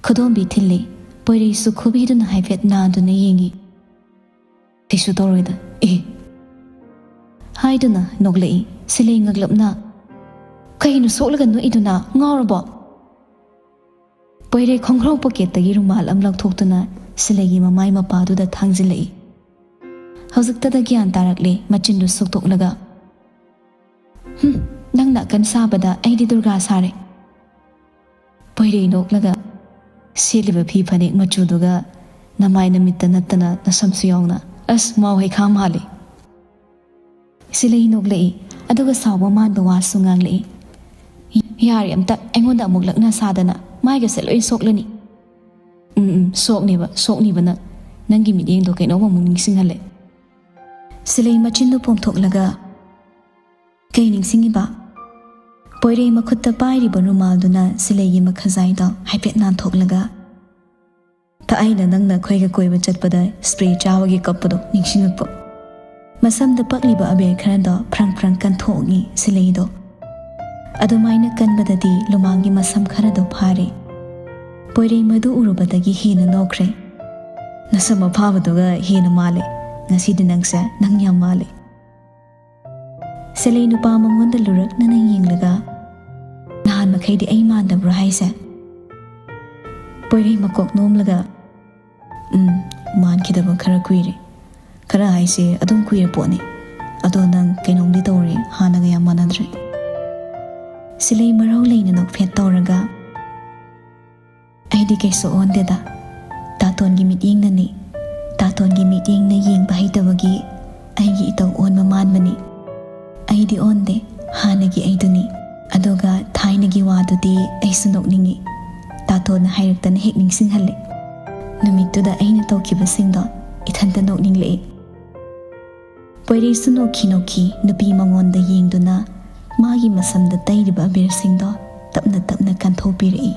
ꯈꯨꯗꯣꯝꯕꯤ ꯊꯤꯜꯂꯤ꯫ ꯄꯣꯏꯔꯩꯁꯨ ꯈꯨꯕꯤꯗꯨꯅ ꯍꯥꯏꯐꯦꯠ ꯅꯥꯗꯨꯅ ꯌꯦꯡꯉꯤ꯫ "ꯀꯩꯁꯨ ꯇꯧꯔꯣꯏꯗ, ꯑꯦ!" ꯍꯥꯏꯗꯨꯅ ꯅꯣꯛꯂꯛꯏ꯫ ꯁꯤꯂꯩ ꯉꯛꯂꯞꯅ, "ꯀꯩꯅꯣ ꯁꯣꯛꯂꯒ ꯅꯣꯛꯏꯗꯨꯅ? ꯉꯥꯎꯔꯕꯣ?" ꯄꯣꯏꯔꯩ ꯈꯣꯡꯒ꯭ꯔꯥꯎ ꯄꯣꯀꯦꯠꯇꯒꯤ ꯔꯨꯃꯥꯜ ꯑꯃ ꯂꯧꯊꯣꯛꯇꯨꯅ ꯁꯤꯂꯩꯒꯤ ꯃꯃꯥꯏ ꯃꯄꯥꯗꯨꯗ ꯊꯥꯡꯖꯤꯜꯂꯛꯏ꯫ ꯍꯧꯖꯤꯛꯇꯗ ꯒ꯭ꯌꯥꯟ ꯇꯥꯔꯛꯂꯦ ꯃꯆꯤꯟꯗꯨ ꯁꯨꯛꯇꯣꯛꯂꯒ, "ꯍꯨꯝ, ꯅꯪꯅ ꯑꯀꯟ ꯁꯥꯕꯗ ꯑꯩꯗꯤ ꯗꯨꯔꯒꯥ ꯁꯥꯔꯦ꯫" ꯄꯣꯏꯔꯩ ꯅꯣꯛꯂꯒ, "ꯁꯦꯠꯂꯤꯕ ꯐꯤ ꯐꯅꯦꯛ ꯃꯆꯨꯗꯨꯒ ꯅꯃꯥꯏ ꯅꯃꯤꯠꯇ ꯅꯠꯇꯅ ꯅꯁꯝꯁꯨ ꯌꯥꯎꯅ꯫ ꯑꯁ, ꯃꯥꯎ ꯍꯩꯈꯥ ꯃꯥꯜꯂꯤ꯫" ꯁꯤꯂꯩ ꯅꯣꯛꯂꯛꯏ, ꯑꯗꯨꯒ ꯁꯥꯎꯕ ꯃꯥꯟꯕ ꯋꯥꯁꯨ ꯉꯥꯡꯂꯛꯏ꯫ "ꯌꯥꯔꯦ, ꯑꯝꯇ ꯑꯩꯉꯣꯟꯗ ꯑꯃꯨꯛ ꯂꯛꯅ ꯁꯥꯗꯅ, ꯃꯥꯏꯒꯁꯦ ꯂꯣꯏ ꯁꯣꯛꯂꯅꯤ꯫" "ꯎꯝ, ꯎꯝ, ꯁꯣꯛꯅꯦꯕ, ꯁꯣꯛꯅꯤꯕ ꯅꯪ꯫ ꯅꯪꯒꯤ ꯃꯤꯠꯌꯦꯡꯗꯣ ꯀꯩꯅꯣꯝ ꯑꯃꯨꯛ ꯅꯤꯡꯁꯤꯡꯍꯜꯂꯦ꯫" ꯁꯤꯂꯩ ꯃꯆꯤꯟꯗꯨ ꯄꯣꯝꯊꯣꯛꯂꯒ, "ꯀꯩ ꯅꯤꯡꯁꯤꯡꯉꯤꯕ?" ꯄꯣꯏꯔꯩ ꯃꯈꯨꯠꯇ ꯄꯥꯏꯔꯤꯕ ꯔꯨꯃꯥꯜꯗꯨꯅ ꯁꯤꯂꯩꯒꯤ ꯃꯈꯖꯥꯏꯗꯣ ꯍꯥꯏꯐꯦꯠ ꯅꯥꯟꯊꯣꯛꯂꯒ, "ꯊꯥꯏꯅ ꯅꯪꯅ ꯑꯩꯈꯣꯏꯒ ꯀꯣꯏꯕ ꯆꯠꯄꯗ ꯁ꯭ꯄ꯭ꯔꯦ ꯆꯥꯕꯒꯤ ꯀꯞꯄꯗꯣ ꯅꯤꯡꯁꯤꯡꯉꯛꯄ꯫" ꯃꯁꯝꯗ ꯄꯛꯂꯤꯕ ꯑꯕꯦꯔ ꯈꯔꯗꯣ ꯐ꯭ꯔꯪ ꯐ꯭ꯔꯪ ꯀꯟꯊꯣꯛꯉꯤ ꯁꯤꯂꯩꯗꯣ꯫ ꯑꯗꯨꯃꯥꯏꯅ ꯀꯟꯕꯗꯗꯤ ꯂꯨꯃꯥꯡꯒꯤ ꯃꯁꯝ ꯈꯔꯗꯣ ꯐꯥꯔꯦ꯫ ꯄꯣꯏꯔꯩ ꯃꯗꯨ ꯎꯔꯨꯕꯗꯒꯤ ꯍꯦꯟꯅ ꯅꯣꯛꯈ꯭ꯔꯦ꯫ "ꯅꯁꯝ ꯑꯐꯥꯕꯗꯨꯒ ꯍꯦꯟꯅ ꯃꯥꯜꯂꯦ꯫ ꯉꯁꯤꯗꯤ ꯅꯪꯁꯦ ꯅꯪ ꯌꯥꯝ ꯃꯥꯜꯂꯦ꯫" ꯁꯦꯂꯩ ꯅꯨꯄꯥ ꯃꯉꯣꯟꯗ ꯂꯨꯔꯛꯅꯅ ꯌꯦꯡꯂꯒ, "ꯅꯍꯥꯟ ꯃꯈꯩꯗꯤ ꯑꯩ ꯃꯥꯟꯗꯕ꯭ꯔꯣ ꯍꯥꯏꯁꯦ?" ꯄꯣꯏꯔꯩ ꯃꯀꯣꯛ ꯅꯣꯝꯂꯒ, "ꯎꯝ, ꯃꯥꯟꯈꯤꯗꯕ ꯈꯔ ꯀꯨꯏꯔꯦ꯫ ꯈꯔ ꯍꯥꯏꯁꯦ ꯑꯗꯨꯝ ꯀꯨꯏꯔ ꯄꯣꯠꯅꯤ꯫ ꯑꯗꯣ ꯅꯪ ꯀꯩꯅꯣꯝꯗꯤ ꯇꯧꯔꯦ, ꯍꯥꯟꯅꯒ ꯌꯥꯝ ꯃꯥꯟꯅꯗ꯭ꯔꯦ꯫" ꯁꯦꯂꯩ ꯃꯔꯧ ꯂꯩꯅ ꯅꯣꯛꯐꯦꯠ ꯇꯧꯔꯒ, "ꯑꯩꯗꯤ ꯀꯩꯁꯨ ꯑꯣꯟꯗꯦꯗ꯫ ꯇꯥꯇꯣꯟꯒꯤ ꯃꯤꯠꯌꯦꯡꯅꯅꯤ꯫ ꯇꯥꯇꯣꯟꯒꯤ ꯃꯤꯠꯌꯦꯡꯅ ꯌꯦꯡꯕ ꯍꯩꯇꯕꯒꯤ ꯑꯩꯒꯤ ꯏꯇꯧ ꯑꯣꯟꯕ ꯃꯥꯟꯕꯅꯤ꯫ ꯑꯩꯗꯤ ꯑꯣꯟꯗꯦ, ꯍꯥꯟꯅꯒꯤ ꯑꯩꯗꯨꯅꯤ꯫ ꯑꯗꯨꯒ ꯊꯥꯏꯅꯒꯤ ꯋꯥꯗꯨꯗꯤ ꯑꯩꯁꯨ ꯅꯣꯛꯅꯤꯡꯉꯤ꯫ ꯇꯥꯇꯣꯟꯅ ꯍꯥꯏꯔꯛꯇꯅ ꯍꯦꯛ ꯅꯤꯡꯁꯤꯡꯍꯜꯂꯦ꯫ ꯅꯨꯃꯤꯠꯇꯨꯗ ꯑꯩꯅ ꯇꯧꯈꯤꯕꯁꯤꯡꯗꯣ ꯏꯊꯟꯇ ꯅꯣꯛꯅꯤꯡꯂꯛꯏ꯫" ꯄꯣꯏꯔꯩꯁꯨ ꯅꯣꯛꯈꯤ ꯅꯣꯛꯈꯤ ꯅꯨꯄꯤ ꯃꯉꯣꯟꯗ ꯌꯦꯡꯗꯨꯅ ꯃꯥꯒꯤ ꯃꯁꯝꯗ ꯇꯩꯔꯤꯕ ꯑꯕꯤꯔꯁꯤꯡꯗꯣ ꯇꯞꯅ ꯇꯞꯅ ꯀꯟꯊꯣꯛꯄꯤꯔꯛꯏ꯫